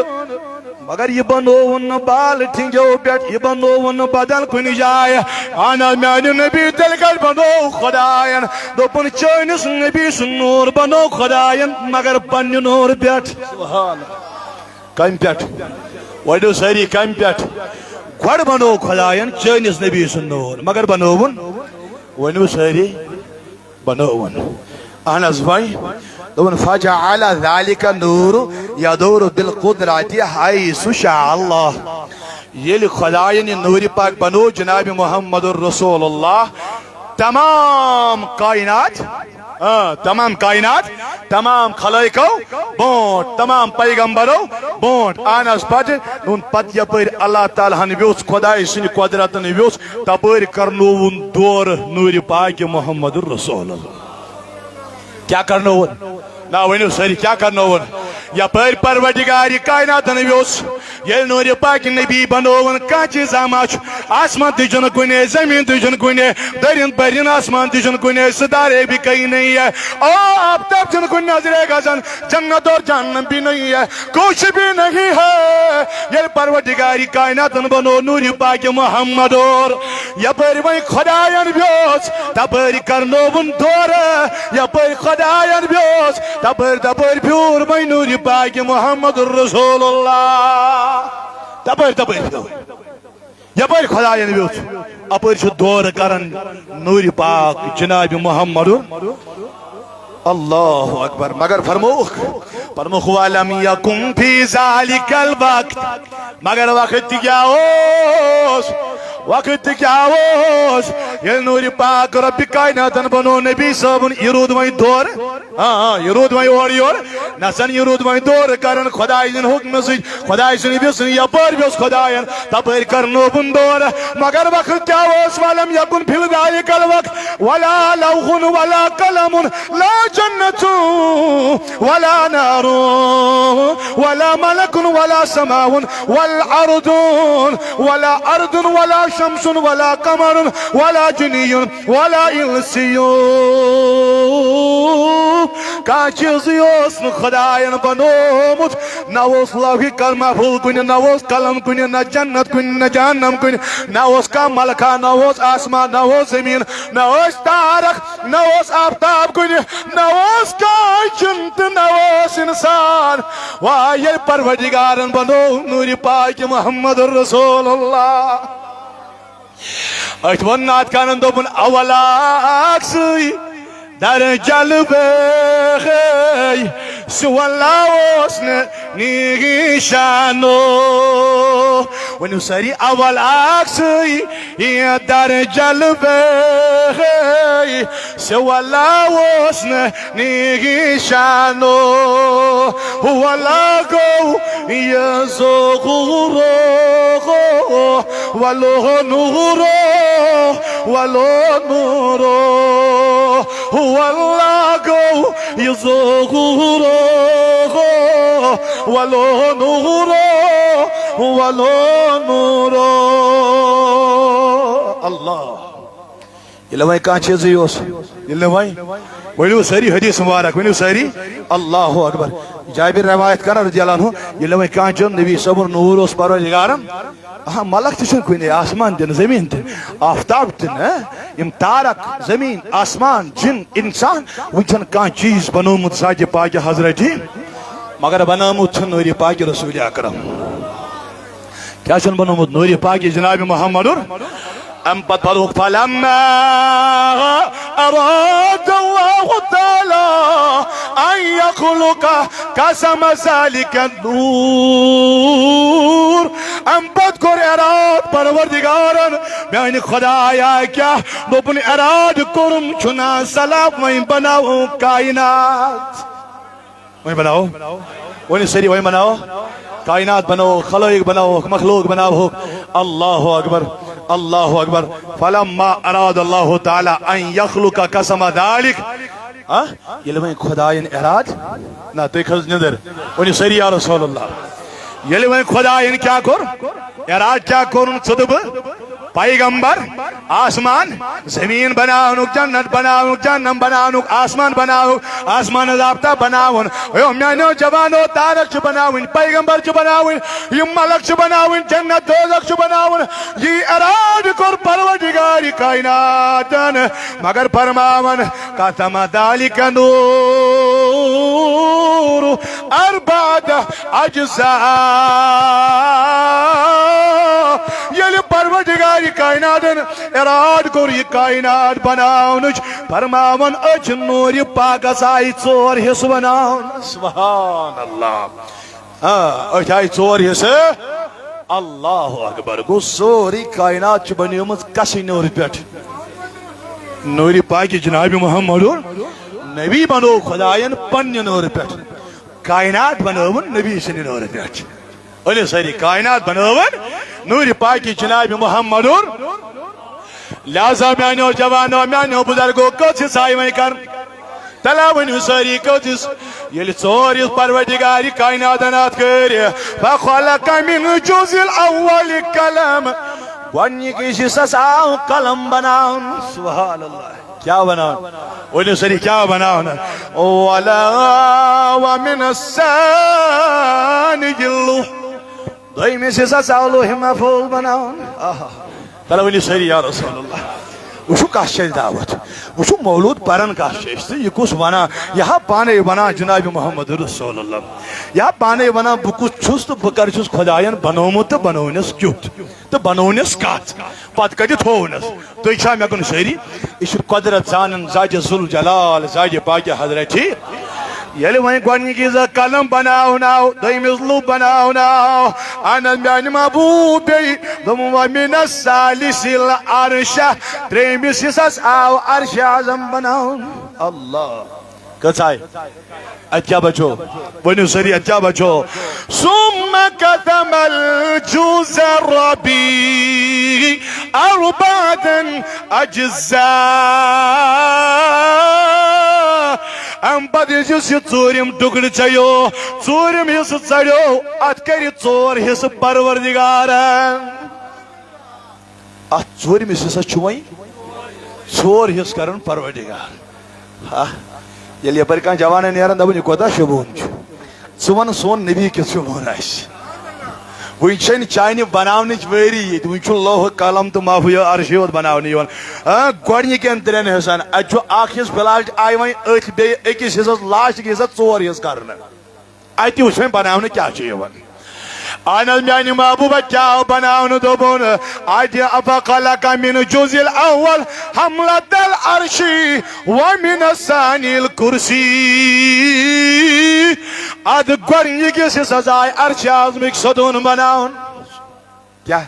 مگر یہِ بنووُن نہٕ بالہٕ ٹھِنٛگیو پٮ۪ٹھ، یہِ بنووُن نہٕ بدل کُنہِ جایہِ۔ اہن حظ، میانہِ نبی تیٚلہِ کتہِ بنوو خدایَن؟ دوٚپُن، چٲنِس نبی سُنٛد نوٗر بنوو خدایَن، مگر پننہِ نوٗرٕ پٮ۪ٹھ۔ سبحان اللہ۔ کمہِ پٮ۪ٹھ؟ ؤنِو سٲری، کمہِ پٮ۪ٹھ؟ گۄڈٕ بنوو خۄداین چٲنِس نبی سُنٛد نوٗر، مگر بنووُن؟ ؤنِو سٲری، بنووُن۔ اہن حظ وۄنۍ۔ دوٚپُن، "فجعل ذلك النور يدور بالقدرة حيث شاء الله۔" ییٚلہِ خۄداین یہِ نوٗرِ پاک بنوو جناب محمد رسول اللہ، تمام کائنات، آ، تمام کائنات، تمام خلائقو برونٹھ، تمام پیغمبرو برونٹھ۔ اہن حظ، پتہٕ، نون پتہٕ یپٲرۍ اللہ تعالیٰ ہن ویوٚژھ، خۄداے سٕنٛدِ قۄدرتن ویوٚژھ، تپٲرۍ کرنووُن دورٕ نوٗرِ پاکہِ محمد رسول اللہ۔ کیٛاہ کرنووُن؟ نا، ؤنِو سٲری، کیٛاہ کرنووُن؟ یپٲرۍ پروردگارِ کائناتن ویوٚژھ، ییٚلہِ نوٗرِ پاکہِ نبی بنووُن، کانٛہہ چیٖزا ما چھُ؟ آسمان تہِ چھُنہٕ کُنے، زمین تہِ چھُنہٕ کُنے، دٔرِن بٔرِن آسمان تہِ چھُنہٕ کُنے، ستارے بھی کہیں نہیں ہے، او آفتاب چھُنہٕ کُنہِ نظرے گژھان، جنت اور جہنم بھی نہیں ہے، کچھ بھی نہیں ہے۔ ییٚلہِ پروردگارِ کائناتن بنوو نوٗرِ پاکہِ محمد اور، یپٲرۍ وۄنۍ خۄداین ویوٚژھ، تپٲرۍ کرنووُن دورٕ، یپٲرۍ خۄداین ویوٚژھ، تپٲرۍ، تپٲرۍ پھیوٗر وۄنۍ نوٗرِ پاکہِ محمد رسول اللہ۔ تپٲرۍ، تپٲرۍ پھیوٗر۔ یپٲرۍ خۄداین ویوٚژھ، اپٲرۍ چھُ دورٕ کران نوٗرِ پاک جناب محمد۔ اللہ اکبر۔ مگر فرمووُکھ، فرمووُکھ، "ولم يكن في ذلك الوقت۔" مگر وقت تہِ کیٛاہ اوس؟ وقت تہِ کیٛاہ اوس؟ ییٚلہِ نوٗرِ پاک رۄبِ کائناتن بنوو نبی صٲبُن، یہِ روٗد وۄنۍ دورٕ۔ آ، آ، یہِ روٗد وۄنۍ اورٕ یورٕ۔ نسن یہِ روٗد وۄنۍ دورٕ کران خۄداے سٕنٛدِ حُکمہٕ سۭتۍ۔ خۄداے سٕنٛدِ ویژھُن یپٲرۍ ویوٚژھ خۄداین، تپٲرۍ کرنووُن دورٕ۔ مگر وقت کیٛاہ اوس؟ "ولم يكن في ذلك الوقت ولا لوح ولا قلم، لا جنة ولا نار، ولا ملك ولا سماء، ولا أرض، ولا أرض، ولا شمس، ولا قمر، ولا جني، ولا إنسي۔" کانٛہہ چیٖزٕے اوس نہٕ خۄداین بنوومُت۔ نہ اوس لوحِ محفوظ کُنہِ، نہ اوس قلم کُنہِ، نہ جنت کُنہِ، نہ جہنم کُنہِ، نہ اوس کانٛہہ ملکہ، نہ اوس آسمان، نہ اوس زمین، نہ ٲسۍ تارک، نہ اوس آفتاب کُنہِ، نہ اوس کانٛہہ جِن تہٕ نہ اوس انسان۔ واے ییٚلہِ پروردگارن بنوو نوٗرِ پاکہِ محمد رسول اللہ۔ أتھۍ ووٚن نعت خانن، دوٚپُن، "اول اکھ سُے در جلوے سُہ ولا اوس نہٕ نِشانو۔" ؤنِو سٲری، "اول اکھ سُے در جلوے سُہ ولا اوس نہٕ نِشانو، ولا گوٚو یہِ ظہورو، ولو نوٗرو، ولو نوٗرو، ولا گوٚو یہِ ظہورو، ولو نوٗرو، ولو نوٗرو۔" اللہ۔ ییٚلہِ وۄنۍ کانٛہہ چیٖزٕے اوس، ییٚلہِ نہٕ وۄنۍ، ؤنِو سٲری حدیث مبارک، ؤنِو سٲری، اللہ اکبر۔ جابر روایت کران رضی اللہ عنہ، ییٚلہِ نہٕ وۄنۍ کانٛہہ چیٖز نبی صٲبُن نوٗر اوس پروردگارن، آ، ملک تہِ چھُنہٕ کُنے، آسمان تہِ نہٕ، زمین تہِ، آفتاب تہِ نہٕ، یِم تارک، زمین، آسمان، جِن، انسان، وُنہِ چھُنہٕ کانٛہہ چیٖز بنوومُت ذاتِ پاکہِ حضرتِ، مگر بنوومُت چھُ نوٗرِ پاکہِ رسول اکرم۔ کیٛاہ چھُن بنوومُت؟ نوٗرِ پاکہِ جناب محمدُر۔ اَمہِ پتہٕ پَرُکھ، "فلما اراد اللہ تعالی ان یخلق قسم ذلک النور۔" اَمہِ پتہٕ کوٚر اراد پروردگارن، میانہِ خدایا، کیٛاہ دوٚپُن؟ اراد کوٚرُم چھُنا سلام وۄنۍ بناوو کائنات۔ وۄنۍ بناوو۔ ؤنِو سٲری، وۄنۍ بناوو۔ کائنات بناوو، خلائق بناوو، مخلوق بناوو۔ اللہ اکبر، اللہ اکبر۔ فلما اراد اللہ تعالی ان یخلق قسم ذلک۔ ہاں؟ ییٚلہِ وۄنۍ خدایَن اراد، نہ، تُہۍ کھٔژ نِدٕر۔ ؤنِو سٲری، یا رسول اللہ۔ ییٚلہِ وۄنۍ خدایَن کیٛاہ کوٚر؟ اراد کیٛاہ کوٚرُن؟ ژٕ تہٕ بہٕ۔ پیغمبر، آسمان، زمین بناونُک، جنت بناونُک، جہنم بناونُک، آسمان بناونُک، آسمان ہٕنٛز آفتاب بناوُن۔ اے میانیو جوانو، تارک چھِ بناوٕنۍ، پیغمبر چھِ بناوٕنۍ، یِم ملک چھِ بناوٕنۍ، جنت دوزخ چھِ بناوُن۔ یی ارادٕ کوٚر پروردگار کائناتن، مگر فرماوان، قسم ذلک نور۔ النور أربعة أجزاء۔ ییٚلہِ پروردگار کائناتن اراد کوٚر یہِ کائنات بناونٕچ، فرماوان أتھۍ نوٗرِ پاکس آیہِ ژور حصہٕ بناونہٕ۔ سبحان اللہ۔ آ، أتھۍ آیہِ ژور حصہٕ۔ اللہ اکبر۔ گوٚو سٲرٕے کائنات چھِ بنیمٕژ کسٕے نوٗرِ پٮ۪ٹھ؟ نوٗرِ پاکہِ جناب محمد نبی بنوو خداین پننہِ نوٗرِ پٮ۪ٹھ۔ کائنات بنٲوٕن نبی سٕنٛدِ نوٗرِ پٮ۪ٹھ۔ ؤلِو سٲری، کائنات بنٲوٕن نوٗرِ پاکہِ جناب محمد۔ لہذا میانیو جوانو، میانیو بزرگو، کٔژ حصہٕ آیہِ وۄنۍ کرنہٕ؟ تلا ؤنِو سٲری، کٔژ حصہٕ؟ ییٚلہِ ژور حصہٕ پروردگار کائناتن اتھ کٔرۍ، فخلق من الجزء الاول قلم، گۄڈنِکِس حصس آو قلم بناونہٕ۔ سبحان اللہ۔ کیٛاہ بناونہٕ؟ ؤنِو سٲری، کیٛاہ بناونہٕ؟ ولا ومن الثاني اللوح۔ دوٚیمِس حصس آو لوح محفوظ بناونہٕ۔ آہا۔ تَلہٕ ؤنِو سٲری، یا رسول اللہ۔ وٕچھِو کَس چھِ اَسہِ دعوت۔ وٕچھِو مولوٗد پَران کَس چھِ أسۍ تہٕ یہِ کُس وَنان۔ یہِ ہا پانَے وَنان جناب محمد رسول اللہ۔ یہِ ہا پانَے وَنان بہٕ کُس چھُس تہٕ بہٕ کَر چھُس خۄدایَن بنوومُت تہٕ بنوونَس کیُتھ۔ تہٕ بنوونَس کَتھ۔ پَتہٕ کَتہِ تھوونَس؟ تُہۍ چھا مےٚ کُن سٲری؟ یہِ چھُ قۄدرت زانن ذاتِ ذوالجلال، ذاتِ پاکِ حضرتِ۔ ییٚلہِ وۄنۍ گۄڈٕنِکِس قلم بناونہٕ آو، دوٚیمِس لوٗح بناونہٕ آو، اہن حظ میانہِ محبوب بیٚیہِ دوٚپُن، ومن الثالث العرش، ترٛیٚیمِس حصس آو عرش اعظم بناونہٕ۔ اللہ۔ کٔژ آیہِ؟ اَتہِ کیٛاہ بچو؟ ؤنِو سٲری، اَتہِ کیٛاہ بچو؟ ثم قسم الجزء الرابع أربعة أجزاء۔ اَمہِ پتہٕ یُس یہِ ژوٗرِم ٹُکڑٕ ژَیو، ژوٗرِم حصہٕ ژَیو، اَتھ کَرِ ژور حصہٕ پروردگارن۔ اتھ ژوٗرمِس حصس چھُ وۄنۍ ژور حصہٕ کران پروردگار۔ ہا، ییٚلہِ یپٲرۍ کانٛہہ جوانہ نیران دپان، یہِ کوتاہ شوٗبوُن چھُ، ژٕ وَن سون نبی کیُتھ شوٗبوُن آسہِ۔ وُنہِ چھَنہٕ چانہِ بناونٕچ وٲری ییٚتہِ، وُنہِ چھُ لوح قلم تہٕ محفوظ عرشی یوت بناونہٕ یِوان۔ ہاں، گۄڈٕنِکٮ۪ن ترٛٮ۪ن حصن، اتہِ چھُ اکھ حصہٕ فی الحال آیہِ وۄنۍ أتھۍ، بیٚیہِ أکِس حصس لاسٹٕکۍ حصس ژور حصہٕ کرنہٕ۔ اتہِ وٕچھ وۄنۍ بناونہٕ کیٛاہ چھُ یِوان۔ اہن حظ، میانہِ محبوبہ کیٛاہ آو بناونہٕ؟ دوٚپُن، اتہِ فخلق من الجزء الاول حملة العرش ومن الثاني الكرسي۔ اتھ گۄڈنِکِس حصس آیہِ عرشِ اعظمٕکۍ ستوٗن بناونہٕ۔ کیٛاہ؟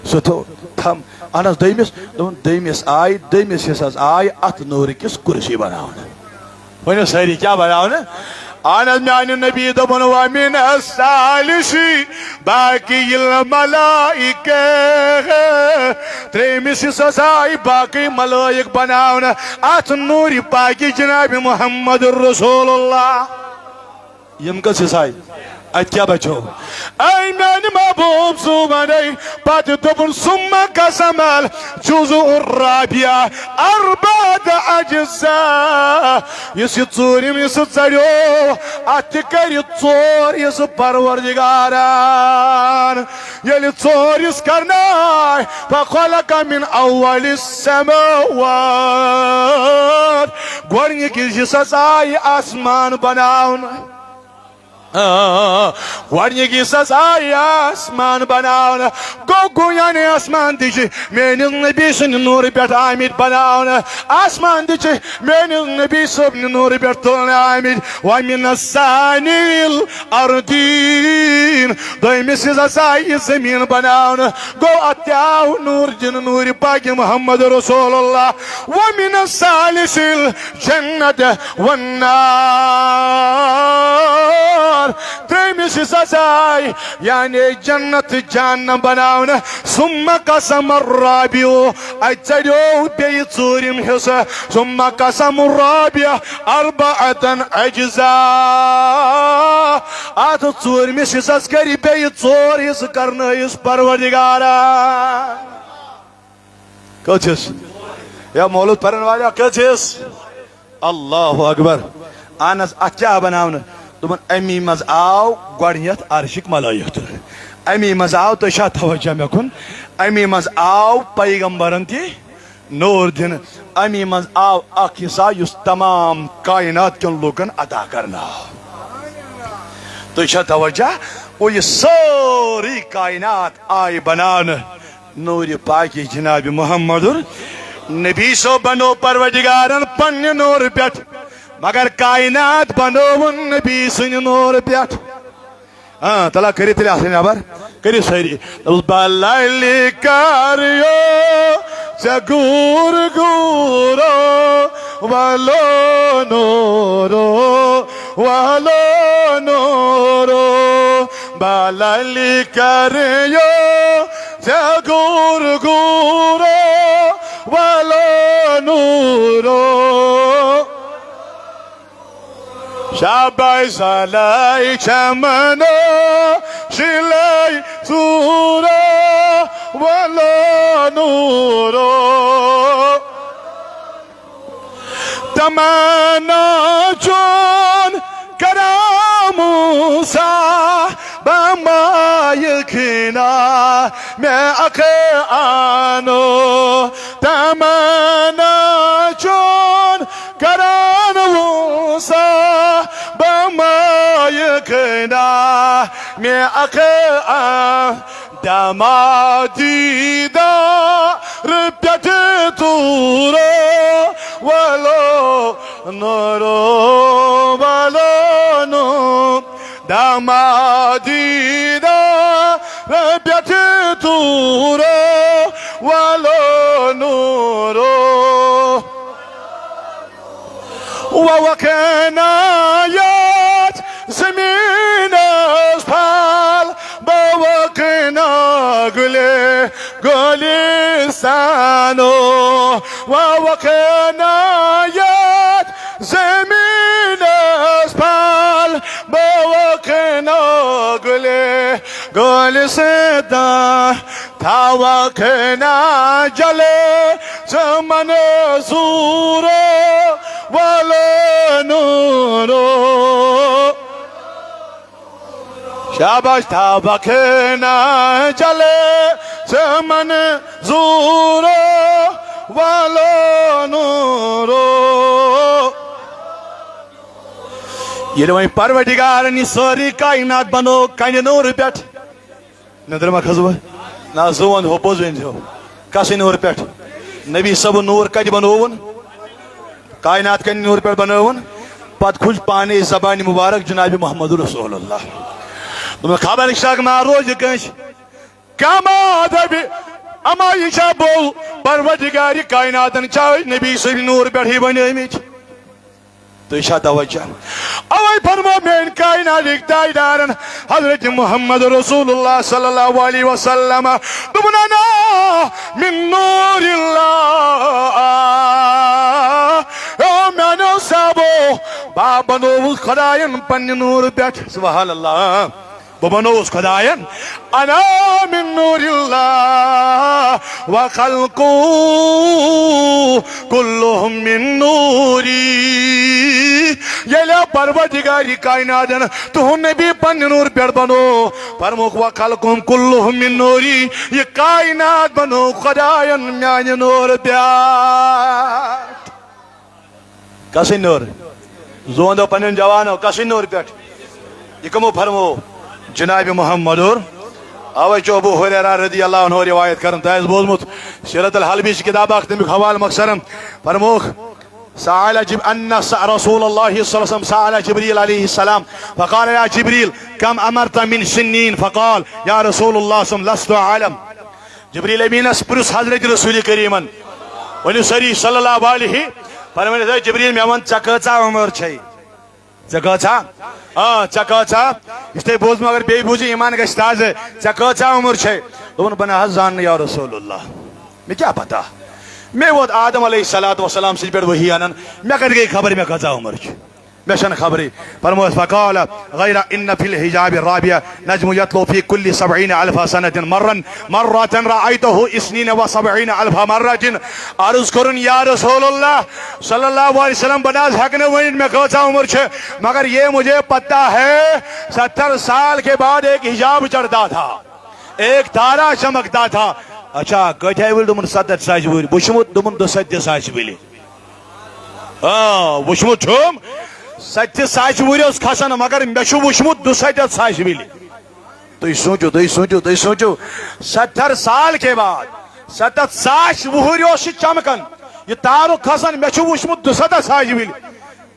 سُہ تھوٚو تھم۔ اہن حظ، دوٚیمِس، دوٚپُن، دوٚیمِس آیہِ، دوٚیمِس حصس آیہِ اتھ نوٗرٕ کِس کُرسی بناونہٕ۔ ؤنِو سٲری، کیٛاہ بناونہٕ؟ اہن حظ، میانہِ نبی دوٚپُن، ومن الثالث باقی الملائکہ۔ ترٛیٚیمِس حصس آیہِ باقی ملائک بناونہٕ اتھ نوٗرِ پاکہِ جناب محمد رسول اللہ۔ یِم کٔژ حصہٕ آیہِ؟ اتہِ کیٛاہ بچو؟ اے میانہِ محبوب صوبنے، پتہٕ دوٚپُن، ثم قسم الجزء الرابع أربعة أجزاء۔ یُس یہِ ژوٗرِم حصہٕ ژَریو، اتھ تہِ کرِ ژور حصہٕ پروردگارن۔ ییٚلہِ ژور حصہٕ کرناے، فخلق من اول السماوات۔ گۄڈٕنِکِس حصس آیہِ آسمان بناونہٕ۔ آ، گۄڈٕنِکِس حصس آیہِ آسمان بناونہٕ۔ گوٚو، گوٚو یعنی آسمان تہِ چھِ میٲنِس نبی سٕنٛدِ نوٗرٕ پٮ۪ٹھ آمٕتۍ بناونہٕ۔ آسمان تہِ چھِ میٲنِس نبی صٲبنہِ نوٗرٕ پٮ۪ٹھ تُلنہٕ آمٕتۍ۔ ومن الثاني الأرضين۔ دوٚیمِس حصس آیہِ یہِ زٔمیٖن بناونہٕ۔ گوٚو، اتھ تہِ آو نوٗر دِنہٕ نوٗرِ پاکہِ محمد رسول اللہ۔ ومن الثالث الجنة والنار۔ ترٛیٚیمِس حصس آیہِ یعنی جنت تہٕ جہنم بناونہٕ۔ ثم قسم الرابع، اتہِ ژَریو بیٚیہِ ژوٗرِم حصہٕ۔ ثم قسم الرابع أربعة أجزاء۔ اتھ ژوٗرمِس حصس کٔرۍ بیٚیہِ ژور حصہٕ کرنٲیِس پروردگارا۔ کٔژ حصہٕ؟ یا مولود پرن والا، کٔژ حصہٕ؟ اللہ اکبر۔ اہن حظ، اتھ کیٛاہ بناونہٕ؟ دوٚپُن، امی منٛز آو گۄڈٕنیتھ عرشٕکۍ ملٲیِک تُلنہٕ۔ امی منٛز آو، تُہۍ چھا توجہ مےٚ کُن؟ امی منٛز آو پیغمبرن تہِ نور دِنہٕ۔ اَمی منٛز آو اکھ حصہ یُس تمام کائنات کٮ۪ن لوٗکن عطا کرنہٕ آو۔ تُہۍ چھا توجہ؟ گوٚو یہِ سٲرٕے کائنات آیہِ بناونہٕ نوٗرِ پاکِ جناب محمد نبی سو بنو پروردگارن پننہِ نوٗرٕ پٮ۪ٹھ، مگر کائنات بنووُن نبی سٕنٛدِ نوٗرٕ پٮ۪ٹھ۔ آ، تلا کٔرِو تیٚلہِ اَتھ نٮ۪بر، کٔرِو سٲری۔ بللی کریو ژےٚ گوٗر گوٗرو، ولو نوٗرو، ولو نوٗرو۔ بللی کریو ژےٚ گوٗر گوٗرو، ولو نوٗرو۔ شاباش سلائی چمنو شلائی سورو ولو نورو۔ تمنا چون کرامو سا بمائے کھینا میں اکھ آنو۔ تمنا چون کران وسا بمائے کھینا میں اکھ آن۔ دما دیدار پٮ۪ٹھ توٗرو ولو نورو، ولو نور۔ دما دیدار پٮ۪ٹھ توٗرو ولو نورو۔ ووکھ عنایت زمینس پھل، بوکھ نا گلے گلستانو۔ ووکھ عنایت زمینس پھل، بوکھ نا گلے گلستان۔ تھاوکھ نا جلے ژٕ منظورو ولو نورو۔ شاباش۔ تھاوکھ نا جلے ژٕ منظورو ولو نورو۔ ییٚلہِ وۄنۍ پروردگارن یہِ سٲرٕے کائنات بنوو کنہِ نوٗرٕ پٮ۪ٹھ، نندر ما کھسو؟ نہ، زون ہو پوٚز ؤنۍ زیو۔ کسٕے نوٗرٕ پٮ۪ٹھ؟ نبی صٲبُن نوٗر کتہِ بنووُن؟ کائنات کنہِ نوٗرٕ پٮ۪ٹھ بنٲوُن؟ پتہٕ کھُل پانے زبانہِ مبارک جناب محمد رسول اللہ۔ دوٚپُن، خبر چھا ما روزِ کٲنٛسہِ؟ کما دبی، اما یہِ چھا بوٚو پروردگارِ کائناتن چھا أسۍ نبی صٲبہِ نوٗرٕ پٮ۪ٹھٕے بنٲومٕتۍ؟ تُہۍ چھا توجہ؟ اوے فرمو میٲنۍ کائناتٕکۍ تاجدارن حضرت محمد رسول اللہ صلی اللہ علیہ وسلم، دوٚپُن، انا من نور اللہ۔ او میانیو صحابو، بہٕ بنووُس خداین پننہِ نوٗرٕ پٮ۪ٹھ۔ سبحان اللہ۔ بہٕ بنووُس خداین، انا من نور اللہ و خلقو کلہم من نوری۔ ییٚلہِ پروردگارِ کائناتن تُہُنٛد نبی پننہِ نوٗرٕ پٮ۪ٹھ بنوو، فرمووُکھ، و خلقہم کلہم من نوری، یہِ کائنات بنوو خداین میانہِ نوٗرٕ پٮ۪ٹھ۔ کسٕے نوٗر؟ زون دو پنن جوانو، کسٕے نوٗر پٮ۪ٹھ؟ یہِ کمو فرمو؟ جناب محمد اور۔ اوے چھُ ابو ہریرہ رضی اللہ عنہ روایت کران، تۄہہِ آسہِ بوٗزمُت سیرت الحلبی چھِ کتاب اکھ، تمیُک حوالہٕ مۄخصرم فرمووُکھ، سأل جب-، أن س-، رسول الله صلى الله عليه وسلم سأل جبريل عليه السلام فقال يا جبريل كم عمرت من سنين؟ فقال يا رسول الله صلى الله عليه وسلم لست أعلم۔ جبریل امینس پرُژھ حضرت رسول کریمن، ؤنِو سٲری صلی اللہ علیہ، فرمٲیِو، ہے جبریل، مےٚ وَن، ژےٚ کۭژاہ عمر چھے؟ ژےٚ کۭژاہ؟ آ، ژےٚ کۭژاہ؟ یہِ چھُ تۄہہِ بوٗزمُت، مگر بیٚیہِ بوٗزِو، ایمان گژھِ تازٕ۔ ژےٚ کۭژاہ عمر چھے؟ دوٚپُن، بہٕ نہ حظ زاننہٕ یا رسول اللہ، مےٚ کیٛاہ پتہ؟ مےٚ ووت آدم علیہ الصلوۃ والسلام سٕنٛدِ پٮ۪ٹھ وحی انان، مےٚ کتہِ گٔے خبر مےٚ کۭژاہ عمر چھِ؟ مےٚ چھَنہٕ خبرٕے۔ فرمووُس، فقال غیر ان فی الحجاب الرابع نجم یطلع فی کل سبعین الف سنة مرا، مرة رأیتہ اثنین و سبعین الف مرة۔ عرض کوٚرُن، یا رسول اللہ صلی اللہ علیہ وسلم، بہٕ نہ حظ ہٮ۪کہٕ نہٕ ؤنِتھ مےٚ کۭژاہ عمر چھِ، مگر یہ مجھے پتہ ہے، ستر سال کے بعد ایک حجاب چڑھتا تھا، ایک تارا چمکتا تھا۔ اچھا، کۭتیاہ ؤرۍ؟ دوٚپُن، ستتھ ساس ؤرۍ۔ وُچھمُت؟ دوٚپُن، دُسَتتھ ساس ؤرۍ۔ آ، وُچھمُت چھُم، ستتھ ساس ؤرۍ اوس کھسان، مگر مےٚ چھُ وُچھمُت دُسَتتھ ساس ؤرۍ۔ تُہۍ سوٗنٛچِو، تُہۍ سوٗنٛچِو، تُہۍ سوٗنٛچِو، ستتھ سال کے بعد، ستتھ ساس وُہُرۍ اوس یہِ چمکان، یہِ تارُک کھسان، مےٚ چھُ وُچھمُت دُسَتتھ ساس ؤرۍ۔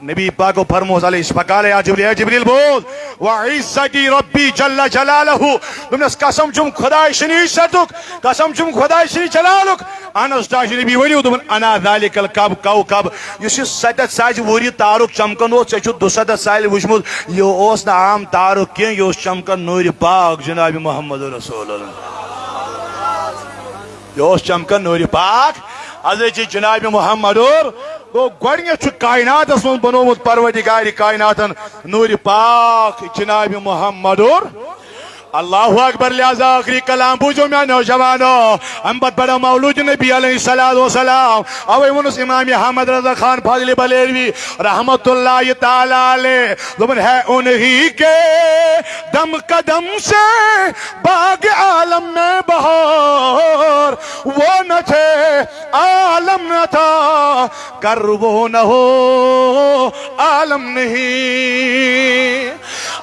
نبی پاکو فرموس علیہ، فقال یا جبریل، اے جبریل بوز، وعزتی ربی جل جلالہ، دوٚپنس، قسم چھُم خداے سٕنٛدِ عزتُک، قسم چھُم خداے سٕنٛدِ جلالُک۔ انس داش نبی ؤنِو، دوٚپُن، انا ذالک الکب، کوکب، یُس یہِ ستتھ ساس ؤری تارُک چمکان اوس، ژےٚ چھُ دُسَتتھ سالہِ وُچھمُت، یہِ اوس نہٕ عام تارُک کینٛہہ، یہِ اوس چمکان نوٗرِ پاک جناب محمد رسول اللہ۔ یہِ اوس چمکان نوٗرِ پاک حضرت جناب محمد اور۔ گوٚو، گۄڈٕنیتھ چھُ کائناتس منٛز بنوومُت پروردگار کائناتن نوٗرِ پاک جناب محمد اور۔ اللہ اکبر۔ لہذا آخری کلام بوٗزِو میانیو جوانو، امہِ پتہٕ پرو مولود نبی علیہ الصلوۃ والسلام۔ اوے ووٚنُس امام احمد رضا خان فاضل بلیلوی رحمت اللہ تعالی علیہ، دوٚپُن، ہے انہی کے دم قدم سے باغ عالم میں بہار، وہ نہ تھے عالم نہ تھا، گر وہ نہ ہو عالم نہیں۔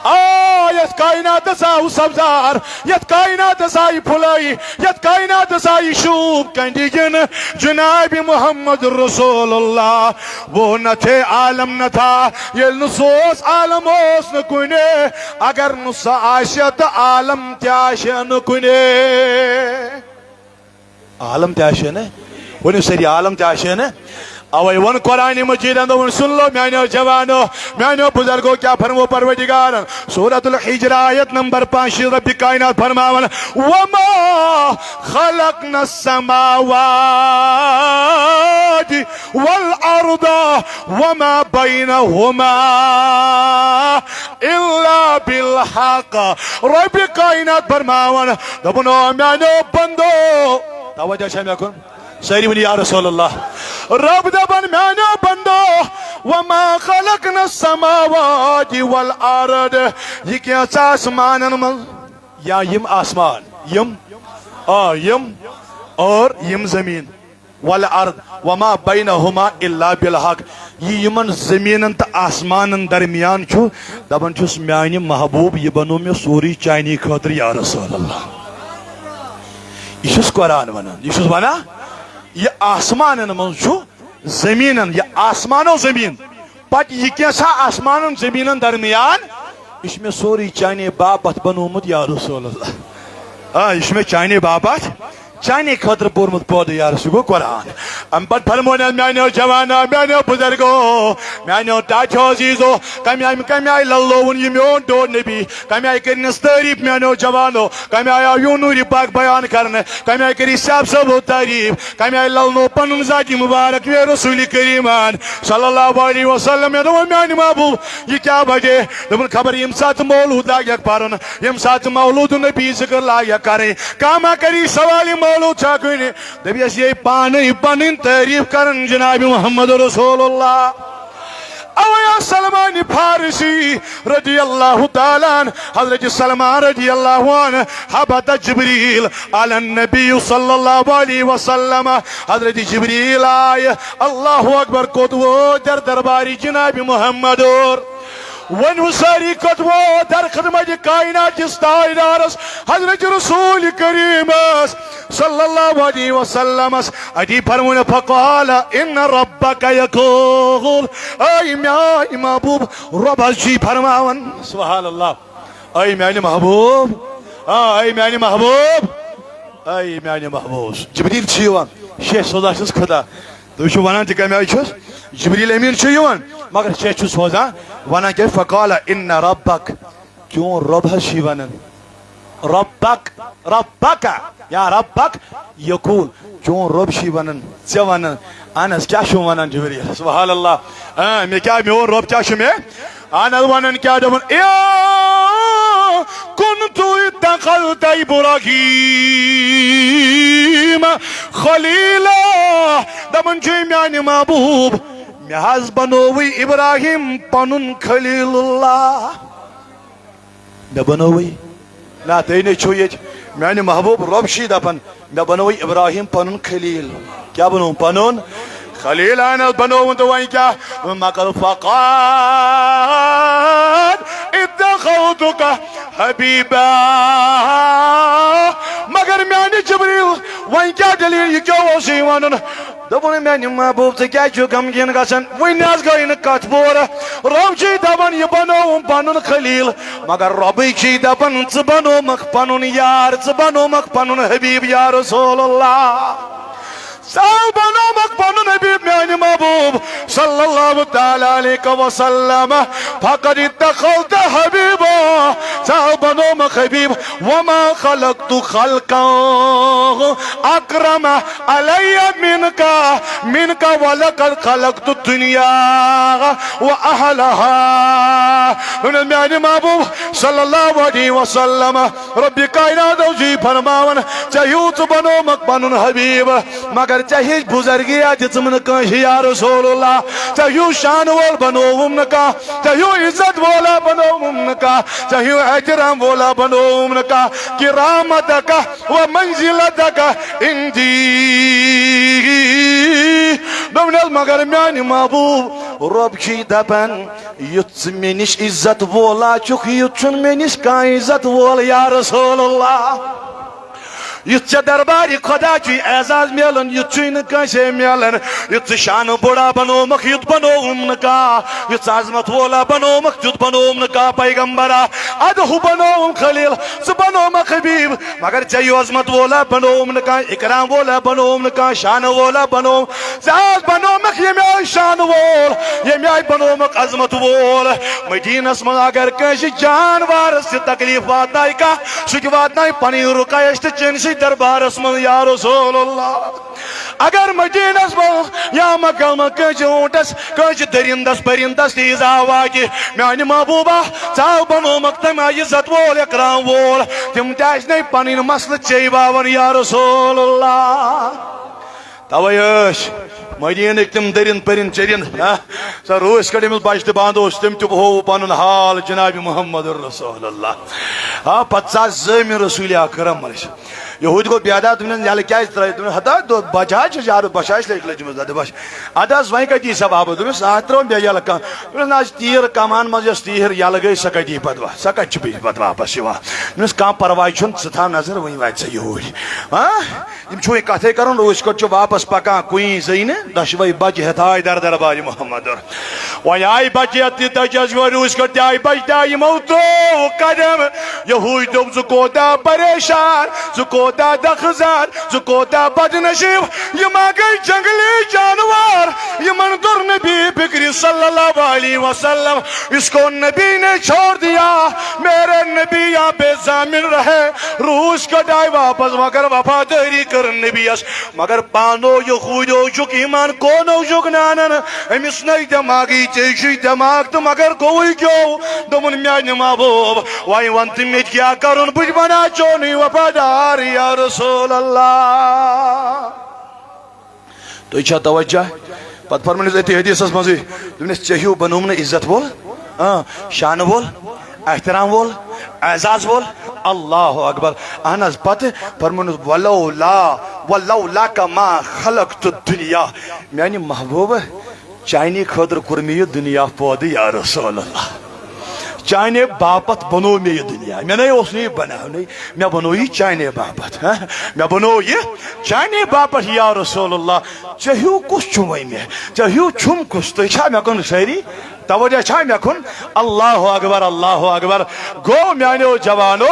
آ، یتھ کائناتس آو سبزار، یتھ کائناتس آیہِ پھُلے، یتھ کائناتس آیہِ شوٗب کنڈِ دِنہٕ جناب محمد رسول اللہ۔ وہ نہ تھے عالم نہ تھا، ییٚلہِ نہٕ سُہ اوس عالم اوس نہٕ کُنہِ، اگر نہٕ سُہ آسہِ ہا تہٕ عالم تہِ آسہِ ہا نہٕ کُنہِ۔ عالم تہِ آسہِ ہا نہٕ، ؤنِو سٲری، عالم تہِ آسہِ ہا نہٕ۔ اوے ووٚن قرآن مجیدن، دوٚپُن، سُن لو میانیو جوانو، میانیو بزرگو، کیٛاہ فرمو پروردگارن؟ سورۃ الحجر آیت نمبر پانٛژھ شیٖتھ، رب کائنات فرماوان، وما خلقنا السماوات والارض وما بینہما الا بالحق۔ رب کائنات فرماوان، دوٚپُن، او میانیو بندو، توجہ چھا مےٚ کُن؟ سٲری ؤنِو یا رسول اللہ۔ رب دپان، میانیو بندو، وما خلقنا السماوات والارض، یہِ کینٛژھ آسمانن منٛز، یا یِم آسمان، یِم، آ، یِم اور یِم زمین، والارض وما بینہما الا بالحق، یہِ یِمن زمینن تہٕ آسمانن درمیان چھُ، دپان چھُس، میانہِ محبوب، یہِ بنوو مےٚ سورُے چانی خٲطرٕ یا رسول اللہ۔ یہِ چھُس قرآن ونان، یہِ چھُس ونان، یہِ آسمانن منٛز چھُ، زمینن، یہِ آسمان و زمین، پتہٕ یہِ کینٛژھا آسمانن زمینن درمیان، یہِ چھُ مےٚ سورُے چانے باپتھ بنوومُت یا رسول اللہ۔ آ، یہِ چھُ مےٚ چانے باپتھ، چانے خٲطرٕ پوٚرمُت پٲدٕ یا رسول، یہِ گوٚو قرآن۔ امہِ پتہٕ فرموو مےٚ، میانیو جوانو، میانیو بزرگو، میانیو ٹاٹھیو عزیزو، کمہِ آیہِ، کمہِ آیہِ للووُن یہِ میون ٹوٹھ نبی؟ کمہِ آیہِ کٔرنس تعریف میانیو جوانو؟ کمہِ آیہِ آو یہِ نوٗرِ پاک بیان کرنہٕ؟ کمہِ آیہِ کٔرِس صاحب صٲبو تعریف؟ کمہِ آیہِ للنو پنُن ذاتِ مبارک وے رسول کریمان صلی اللہ علیہ وسلم؟ مےٚ دوٚپ، میانہِ محبوب، یہِ کیٛاہ وجہ؟ دوٚپُن، خبر ییٚمہِ ساتہٕ مولوٗد لاگٮ۪کھ پرُن، ییٚمہِ ساتہٕ مولوٗد نبی ذکر لاگٮ۪کھ کرٕنۍ، کانٛہہ ما کری سوال، یہِ مولوٗد چھا کُنہِ؟ دٔپِس، یے پانے پنٕنۍ تعریف کران جناب محمد رسول اللہ۔ اوے آو سلمان فارسی رضی اللہ تعالیٰ عنہ، حضرت سلمان رضی اللہ عنہ، حبط جبریل علی النبی صلی اللہ علیہ وسلم، حضرت جبریل آیہِ، اللہ اکبر، کوٚت ووت در درباری جناب محمد اور۔ وۄنۍ وۄنۍ سٲری کتھ ووت در خدمت کائنات کِس تاجدارس حضرت رسول کریمس صلی اللہ علیہ وسلمس۔ اتی فرمون، فقال ان ربک یقول، اے میانہِ محبوب، رب حض چھُے فرماوان۔ سبحان اللہ۔ اے میانہِ محبوب، آ، اے میانہِ محبوب، اے میانہِ محبوب۔ جبریل چھُ یِوان، شیخ سوزا چھُس خدا۔ تُہۍ چھِو ونان تہِ کمہِ آیہِ چھُس؟ جبریل امین چھُ یِوان، مگر شیخ چھُ سوزان، ونان کیٛاہ؟ فقال ان ربک، چون رب حض چھُے ونان۔ ربک، ربک، یا ربک یقول، چون رب چھُے ونان، ژےٚ ونان۔ اہن حظ، کیٛاہ چھُم ونان جبریل؟ سبحان اللہ۔ اۭں، مےٚ کیٛاہ، میون رب کیٛاہ چھُ مےٚ؟ اہن حظ، ونان کیٛاہ؟ دوٚپُن، اِذَا کُنتُ اتَّخَذْتُ إِبْرَاهِيمَ خَلِيلًا۔ دپان چھُے، میانہِ محبوب، مےٚ حض بنووُے ابراہیم پنُن خلیل اللہ۔ مےٚ بنووُے؟ نہ، تُہۍ نے چھِو ییٚتہِ۔ میانہِ محبوب رۄب چھُے دپان، مےٚ بنووُے ابراہیم پنُن خلیل۔ کیٛاہ بنووُن پنُن؟ خلیل۔ اہن حظ بنووُن۔ تہٕ وۄنۍ کیٛاہ؟ مگر فقد اتخذتک حبیبا۔ مگر میانہِ جبریل، وۄنۍ کیٛاہ دٔلیٖل؟ یہِ کیٛاہ اوس یہِ ونُن؟ دوٚپُن، میانہِ محبوب، ژٕ کیٛازِ چھُکھ غمگیٖن گژھان؟ وُنہِ حظ گٔے نہٕ کتھ پوٗرٕ۔ رۄب چھُے دپان، یہِ بنووُم پنُن خلیل، مگر رۄبٕے چھُے دپان، ژٕ بنوومکھ پنُن یار، ژٕ بنوومکھ پنُن حبیب یا رسول اللہ۔ ژٕ بنوومکھ پنُن حبیب، میانہِ محبوب صلی اللہ تعالیٰ علیہ وسلم۔ فقد اتخذت حبیبا، ژٕ بنوومکھ حبیب۔ وما خلقت خلقا اکرم علی منک، منک ولقد خلقت الدنیا و اہلہا۔ میانہِ محبوب صلی اللہ علیہ وسلم، رب کائنات اوس یی فرماوان، ژےٚ ہیوٗ ژٕ بنوومکھ پنُن حبیب، مگر ژےٚ ہِش بزرگی دِژٕم نہٕ کٲنٛسہِ یا رسول اللہ۔ ژےٚ ہیوٗ شان وول بنووُم نہٕ کانٛہہ، ژےٚ ہیوٗ عزت وولا بنووُم نہٕ کانٛہہ، ژےٚ ہیوٗ احترام وولا بنووُم نہٕ کانٛہہ۔ کرامتک و منزلتک عندی۔ دوٚپنس، مگر میانہِ محبوب، رۄب چھُے دپان، یُتھ ژٕ مےٚ نِش عزت وولا چھُکھ، یُتھ چھُنہٕ مےٚ نِش کانٛہہ عزت وول یا رسول اللہ۔ یُتھ ژےٚ دربارِ خدا چھُے اعزاز میلان، یُتھ چھُے نہٕ کٲنٛسے میلان۔ یُتھ ژٕ شانہٕ بوٚڑا بنوومکھ، یُتھ بنووُم نہٕ کانٛہہ۔ یُتھ ژٕ عظمت وولا بنوومکھ، تیُتھ بنووُم نہٕ کانٛہہ پیغمبرا۔ ادٕ ہُہ بنووُم خلیل، ژٕ بنوومکھ حبیب، مگر ژےٚ یہِ عظمت وولا بنووُم نہٕ کانٛہہ، اکرام وولا بنووُم نہٕ کانٛہہ، شانہٕ وولا بنووُم۔ ژےٚ حظ بنوومکھ ییٚمہِ آیہِ شانہٕ وول، ییٚمہِ آیہِ بنوومکھ عظمت وول۔ مدیٖنس منٛز اگر کٲنٛسہِ جانوارس تہِ تکلیف واتنایہِ کانٛہہ، سُہ تہِ واتنایہِ پنٕنۍ رُقیہ تہٕ چٲنسٕے دربارس منٛز یا رسول اللہ۔ اگر مدیٖنس منٛز یا مکہ منٛز کٲنٛسہِ اوٗنٹس، کٲنٛسہِ دٔرِندس پٔرِندس تہِ ایٖزا واتہِ، میانہِ محبوبہ، ژٕ بنوومکھ تمہِ آیہِ عزت وول، اکرام وول، تِم تہِ آسہِ نے پنٕنۍ مسلہٕ ژے باوان یا رسول اللہ۔ توے ٲسۍ مدیٖنٕکۍ تِم دٔرِنٛد پٔرِنٛد چٔرِنٛد، ہا، سۄ روٗسۍ کٔڑ أمِس بچہٕ تہِ بنٛد اوس، تٔمۍ تہِ ہوو پنُن حال جناب محمد رسول اللہ۔ ہا، پتہٕ ژاس زٲمہِ رسول اکرم علیہ السلام۔ یہوٗدۍ گوٚو بیدار، دوٚپنس، یَلہٕ کیٛازِ ترٛٲیِتھ؟ دوٚپنس، ہتا، دو-، بچہٕ حظ چھِ زیادٕ، بچہٕ حظ چھِ لٔگۍ لٔجمٕژ دَدٕ بچہٕ۔ اَدٕ حظ، وۄنۍ کَتہِ یی ثواب؟ دوٚپنس، اَتھ ترٛٲوٕم بیٚیہِ یَلہٕ کانٛہہ۔ دوٚپنس، نہ حظ، تیٖر کمان منٛز یۄس تیٖر یَلہٕ گٔے، سۄ کَتہِ یی پتہٕ وا-، سۄ کَتہِ چھِ بیٚیہِ پتہٕ واپس یِوان؟ دوٚپنس، کانٛہہ پرواے چھُنہٕ، ژٕ تھاو نظر، وۄنۍ واتہِ سۄ یوٗرۍ۔ ہاں؟ یِم چھِ وۄنۍ کتھے کران، روٗسۍ کٔٹ چھُ واپس پکان، کُنی زٔنۍ نہٕ، دۄشوے بچہِ ہٮ۪تھ آے در دربارِ محمد۔ وۄنۍ آے بچہِ ہٮ۪تھ تہِ دٔجس یورٕ، روٗسۍ کٔٹ تہِ آے بچہِ تہِ آے، یِمو ترٛوو قدم۔ یہوٗدۍ دوٚپ، ژٕ کوتاہ پریشان، ژٕ کوتاہ دکھ زار، ژٕ کوتاہ بدنصیب، یِم ہا گٔے جنگلی جانوار، یِمن توٚر نبی فکرِ صلی اللہ علیہ وسلم، اس کو نبی نے چھوڑ دیا، میرے نبی یہاں پہ ضامن رہے۔ روٗسۍ کٔٹ آے واپس، مگر وفادٲری کٔر نبیَس۔ مگر پانو یہوٗدیو چھُکھ ایمان کونو چھُکھ نانن۔ أمِس نَے دٮ۪ماغٕے، ژےٚ چھُے دٮ۪ماغ تہٕ مگر گوٚوُے کیٛو۔ دوٚپُن، میٛانہِ محبوب، وۄنۍ وَن تہٕ مےٚ تہِ کیٛاہ کَرُن؟ بہٕ تہِ بَناو چونُے وفادار یا رسول اللہ۔ تُہۍ چھا توجہ؟ پتہٕ فرمٲیِس أتھی حدیثس منٛزٕے، دوٚپنَس، ژےٚ ہیوٗ بنووُم نہٕ عزت وول، اۭں، شانہٕ وول، احترام وول، اعزاز وول۔ اللہ اکبر۔ اہن حظ، پتہٕ فرموونَس، ولولا، ولولاک ما خلقت الدنیا۔ میانہِ محبوبہ، چانی خٲطرٕ کوٚر مےٚ یہِ دُنیا پٲدٕ یا رسول اللہ۔ چانے باپتھ بنوو مےٚ یہِ دُنیا۔ مےٚ نے اوس نہٕ یہِ بناونٕے، مےٚ بنوو یہِ چانے باپتھ۔ ہہ؟ مےٚ بنوو یہِ چانے باپتھ یا رسول اللہ۔ ژےٚ ہیوٗ کُس چھُ وۄنۍ مےٚ؟ ژےٚ ہیوٗ چھُم کُس؟ تُہۍ چھا مےٚ کُن سٲری؟ توجہ چھا مےٚ کُن؟ اللہ اکبر، اللہ اکبر۔ گوٚو میانیو جوانو،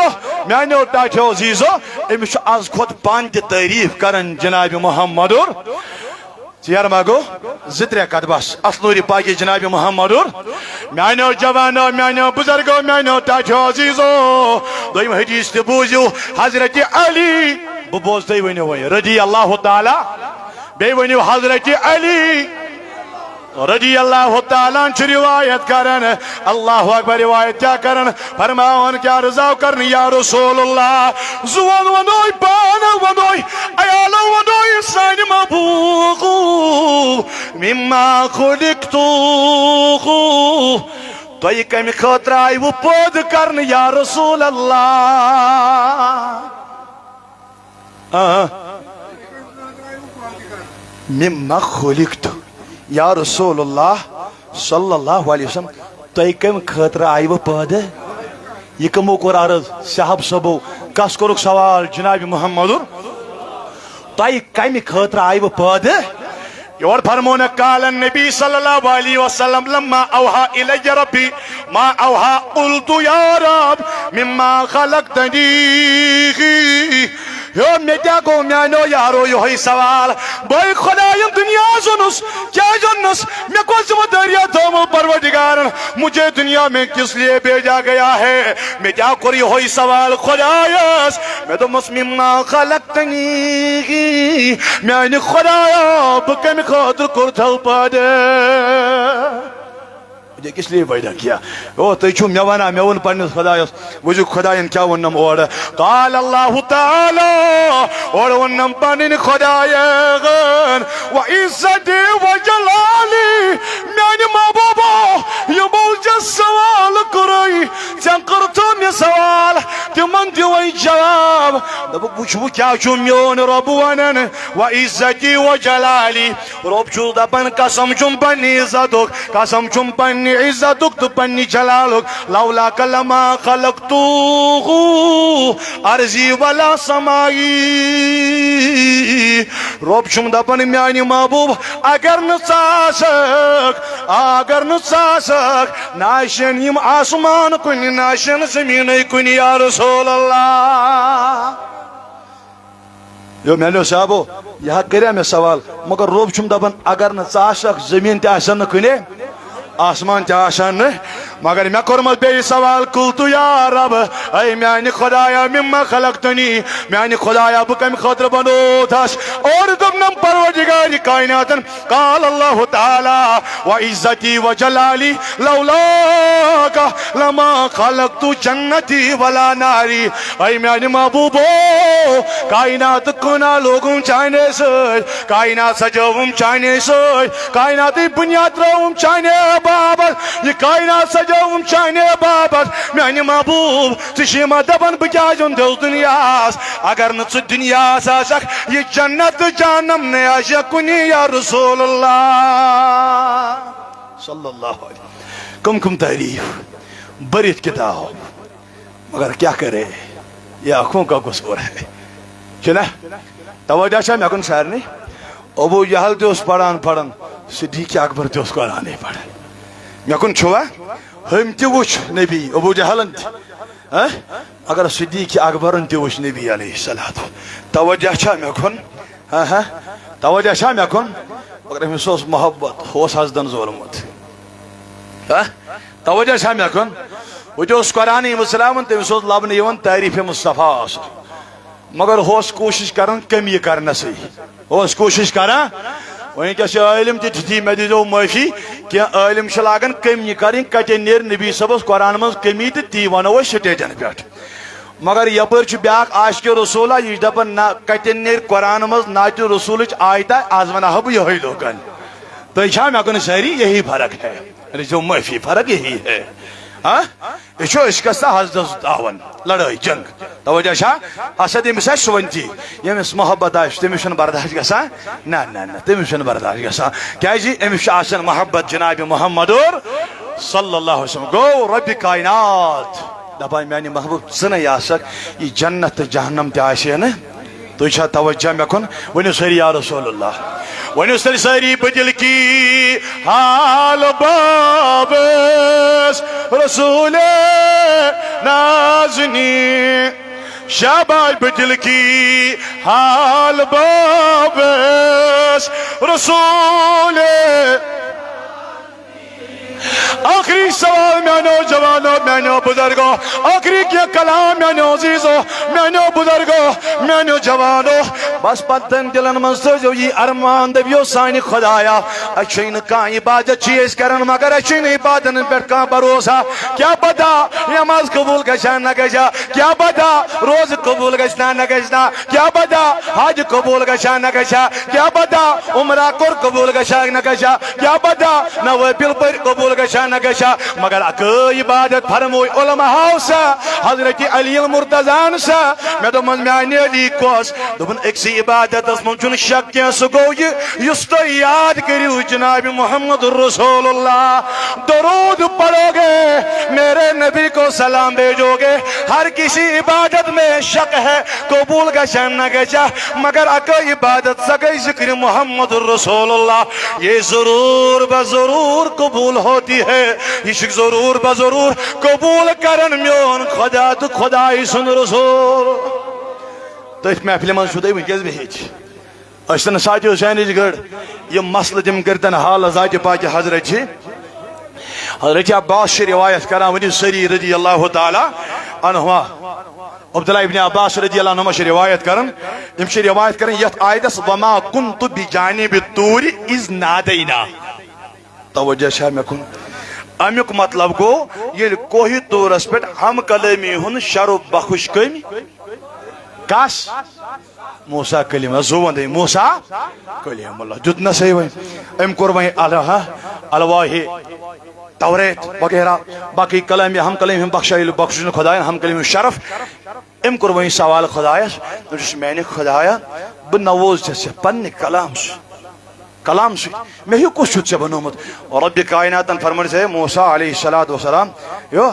میانیو ٹاٹھیو عزیزو، أمِس چھُ از کھۄتہٕ پانہٕ تہِ تعریٖف کران جناب محمدُر۔ ژیر ما گوٚو؟ زٕ ترٛےٚ کتھ بس۔ اصلوٗری پاکہِ جناب محمدُر۔ میانیو جوانو، میانیو بزرگو، میانیو ٹاٹھیو عزیزو، دوٚیِم حدیث تہِ بوٗزِو۔ حضرت علی، بہٕ بوز، تُہۍ ؤنِو وۄنۍ، رضی اللہ تعالیٰ۔ بیٚیہِ ؤنِو، حضرت علی رضی اللہ تعالیٰ عنہ چھُ روایت کران، اللہ اکبر، روایت کیٛاہ کران؟ فرماوان، کیٛاہ رضا کرنہٕ یا رسول اللہ؟ زُوَن وَنوے، پانہٕ وَنوے، عیالو وَنوے، سانہِ محبوب، مما خلقت، تۄہہِ کَمہِ خٲطرٕ آیوٕ پٲدٕ کرنہٕ یا رسول اللہ؟ آ۔ مما خلقت۔ یا رسول اللہ صلی اللہ علیہ وسلم، تُہۍ کَمہِ خٲطرٕ آیوٕ پٲدٕ؟ یہِ کَمو کوٚر عرض؟ صحابہٕ صٲبو۔ کَس کوٚرُکھ سوال؟ جناب محمد۔ تُہۍ کَمہِ خٲطرٕ آیوٕ پٲدٕ؟ یور فرموونہٕ، قال النبی صلی اللہ علیہ وسلم، لما اوحى الی ربی ما اوحى، قلت یا رب، مما خلقتنی۔ ہیو، مےٚ کیٛاہ گوٚو میٛانیو یارو یِہوٚے سوال؟ بہٕ خۄداین دُنیاہس اوٚنُس، کیٛازِ اوٚننس؟ مےٚ کۄس ذمہٕ دٲری تھٲومٕژ پروردگارن؟ مجھے دنیا میں کس لیے بھیجا گیا ہے؟ مےٚ کیٛاہ کوٚر یِہوٚے سوال خۄدایس؟ مےٚ دوٚپمس، مما خلقتنی، میٛانہِ خۄدایا، بہٕ کمہِ خٲطرٕ کوٚرتھل پٲدٕ؟ مجھے کس لیے پیدا کیا؟ او، تُہۍ چھِو مےٚ ونان، مےٚ ووٚن پننِس خۄدایس، وٕچھِو خۄداین کیٛاہ ووٚننم اورٕ۔ قال اللہ تعالی، اورٕ ووٚننم پنٕنۍ خۄدایَن، و عزتی و جلالی، میانہِ محبوبا، یِمو ژےٚ سوال کوٚرُے، ژےٚ کوٚرتھو مےٚ سوال، تِمن دِوے جواب۔ دوٚپُکھ، وٕچھ، وۄنۍ کیٛاہ چھُ میون رۄب ونان، و عزتی و جلالی، رۄب چھُس دپان، قسم چھُم پننہِ عزتُک، قسم چھُم پننہِ عزتُک تہٕ پننہِ جلالُک، لولاک لما خلقتہ ارضی ولا سمائی۔ رۄب چھُم دپان، میانہِ محبوب، اگر نہٕ ژٕ آسکھ، اگر نہٕ ژٕ آسکھ، نہ آسن یِم آسمان کُنہِ، نہ آسن زمیٖنٕے کُنہِ، یا رسول اللہ۔ یو میانیو صاحبو، یہِ ہا کریٛا مےٚ سوال، مگر رۄب چھُم دپان، اگر نہٕ ژٕ آسکھ، زٔمیٖن تہِ آسن نہٕ کُنے، آسمان تہِ آسن نہٕ، مگر مےٚ کوٚرمس بیٚیہِ سوال، قلت یا رب، اے میانہِ خۄدایا، مما خلقتنی، میانہِ خۄدایا، بہٕ کمہِ خٲطرٕ بنووتھس؟ اور دوٚپنم، پروردگار کائناتن، قال اللہ تعالی، و عزتی و جلالی، لولاک لما خلقت جنتی ولا ناری۔ اے میانہِ محبوبو، کائنات کُنا لوگُم چانے سۭتۍ، کائنات سجٲوُم چانے سۭتۍ، کائناتٕچ بُنیاد ترٲوٕم چانے باپتھ، یہِ کائنات سجٲوٕم چانے باپتھ۔ میانہِ محبوب، ژٕ چھِ یِمن دپان، بہٕ کیازِ اوٚنتھس دُنیاہس؟ اگر نہٕ ژٕ دُنیاہس آسکھ، یہِ جنت تہٕ جہنم نے آسہِ کُنی، یا رسول اللہ صلی اللہ علیہ۔ کم کم تعریف، بٔرِتھ کِتاب۔ مگر کیا کرے، یہ آنکھوں کا قصور ہے۔ چھُنہ؟ توجہ چھا مےٚ کُن سارنٕے؟ ابو جہل تہِ اوس پران پران، صدیق اکبر تہِ اوس قرآنٕے پران۔ مےٚ کُن چھُوا؟ ہُمۍ تہِ وُچھ نبی، ابو جہلن تہِ۔ ہہ؟ مگر صدیق اکبرن تہِ وُچھ نبی علیہ الصلوۃ۔ توجہ چھا مےٚ کُن؟ ہہ ہہ۔ توجہ چھا مےٚ کُن؟ مگر أمِس اوس محبت، ہُہ اوس حسدن زولمُت۔ ہہ؟ توجہ چھا مےٚ کُن؟ ہُہ تہِ اوس قرآنٕے مٕژراوان، تٔمِس اوس لبنہٕ یِوان تعریف مصطفیٰ آسُن۔ مگر ہُہ اوس کوٗشِش کران کٔمی کرنَسٕے۔ ہُہ اوس کوٗشِش کران۔ وۄنۍ کیٛاہ چھِ عٲلِم تہِ تِتھی، مےٚ دیٖزیو معٲفی، کینٛہہ عٲلِم چھِ لاگان کٔمی کرٕنۍ، کَتٮ۪ن نیرِ نبی صٲبَس قرآن منٛز کٔمی تہٕ تی وَنو أسۍ سٹیجَن پٮ۪ٹھ۔ مگر یپٲرۍ چھُ بیٛاکھ عاشقِ رسولا، یہِ چھُ دپان، نہ، کتٮ۪ن نیرِ قرآن منٛز نعتِ رسولٕچ آیتہ، از ونہٕ ہا بہٕ یِہوٚے لوٗکن۔ تُہۍ چھا مےٚ کُن سٲری؟ یہی فرق ہے۔ رٔٹِو معٲفی، فرق یہی ہے۔ ہاں؟ یہِ چھُ عشقس تہٕ حسدس دعوان، لڑٲے، جنگ۔ توجہ چھا؟ اسد ییٚمِس آسہِ سُہ ونہِ تی۔ ییٚمِس محبت آسہِ، تٔمِس چھُنہٕ برداش گژھان۔ نہ، نہ، نہ، تٔمِس چھُنہٕ برداش گژھان۔ کیازِ؟ أمِس چھُ آسان محبت جناب محمد اور صلی اللہ علیہ وسلم۔ گوٚو رۄبِ کائنات دپان، میانہِ محبوب، ژٕ نے آسکھ، یہِ جنت تہٕ جہنم تہِ آسہِ ہے نہٕ۔ تُہۍ چھا توجہ مےٚ کُن؟ ؤنِو سٲری، یا رسول اللہ۔ ؤنِو سٲری، سٲری، بہٕ دِل کی حال بابس رسول نازنی۔ شاباش، بہٕ دِل کی حال بابس رسول۔ آخری سوال میانیو جوانو، میانیو بزرگو، آخری کینٛہہ کلام میانیو عزیزو، میانیو بزرگو، میانیو جوانو۔ بس پننٮ۪ن دِلن منٛز تھٲیزیو یہِ ارمان، دٔپِو، سانہِ خۄدایا، اَسہِ چھُے نہٕ کانٛہہ عبادت چھِ أسۍ کران، مگر اَسہِ چھُے نہٕ عبادتن پٮ۪ٹھ کانٛہہ بھروسہ۔ کیٛاہ پتہ نماز قبول گژھِ ہا نہ گژھِ ہا، کیٛاہ پتہ روزٕ قبول گژھِ نا نہ گژھِ نا، کیٛاہ پتہ حج قبول گژھِ ہا نہ گژھِ ہا، کیٛاہ پتہ عمرہ کوٚر قبول گژھِ ہا نہ گژھِ ہا، کیٛاہ پتہ نوافل پٔرۍ قبول گژھِ ہا نہ گژھِ ہا، مگر اکھ عبادت فرموی علماء سا، حضرت علی المرتضیٰ ہن سا۔ مےٚ دوٚپمَس، میانہِ علی کۄس؟ دوٚپُن، أکسٕے عبادتس منٛز چھُنہٕ شک کینٛہہ، سُہ گوٚو یہِ، یُس تُہۍ یاد کٔرِو جناب محمد رسول اللہ، درود پڑھو گے، میرے نبی کو سلام بھیجو گے، ہر کسی عبادت میں شک ہے، قبول گژھِ نہ گژھِ، مگر اکھ عبادت سا گٔے ذکر محمد رسول اللہ، یہ ضرور بہ ضرور قبول ہوتی ہے۔ یہ چھُ ضرور بہ ضرور قبول کرن میون خدا تہٕ خداے سُنٛد رسول۔ تٔتھۍ محفلہِ منٛز چھُو تُہۍ وٕنکیٚس بِہِتھ۔ أسۍ چھِنہٕ ساتہِ حسینٕچ گٔر، یِم مسلہٕ تِم کٔرتن حال ذاتِ پاکہِ حضرت چھِ۔ حضرت عباس چھِ روایت کران، ؤنِو سٲری رضی اللہ تعالیٰ عنہما۔ عبداللہ ابن عباس رضی اللہ عنہما چھِ روایت کران، یِم چھِ روایت کران یتھ آیتس، "وما کنت بجانب الطور اذ نادینا۔" توجہ چھا مےٚ کُن؟ امیُک مطلب گوٚو، ییٚلہِ کوہِ طورس پٮ۪ٹھ ہم کلٲمی ہُنٛد شرف بخش کٔمۍ؟ کس؟ موسیٰ کلیم اللہ۔ زُو وندے موسیٰ کلیم اللہ۔ دیُت نہ صحیح وۄنۍ۔ أمۍ کوٚر وۄنۍ الہ-، الواحِ توریت وغیرہ، باقی کلام یا ہم کلام ہم بخشا ییٚلہِ بخشُن خدایَن ہم کلام ہُنٛد شرف۔ أمۍ کوٚر وۄنۍ سوال خدایَس، دوٚپُس، میانہِ خدایا، بہٕ نووز ژےٚ ژےٚ پننہِ کلام سۭتۍ، کلام سۭتۍ، مےٚ ہیوٗ کُس چھُتھ ژےٚ بنوومُت؟ رۄبِ کایناتن فرمٲے، ہے موسیٰ علیہ الصلوۃ والسلام، یو،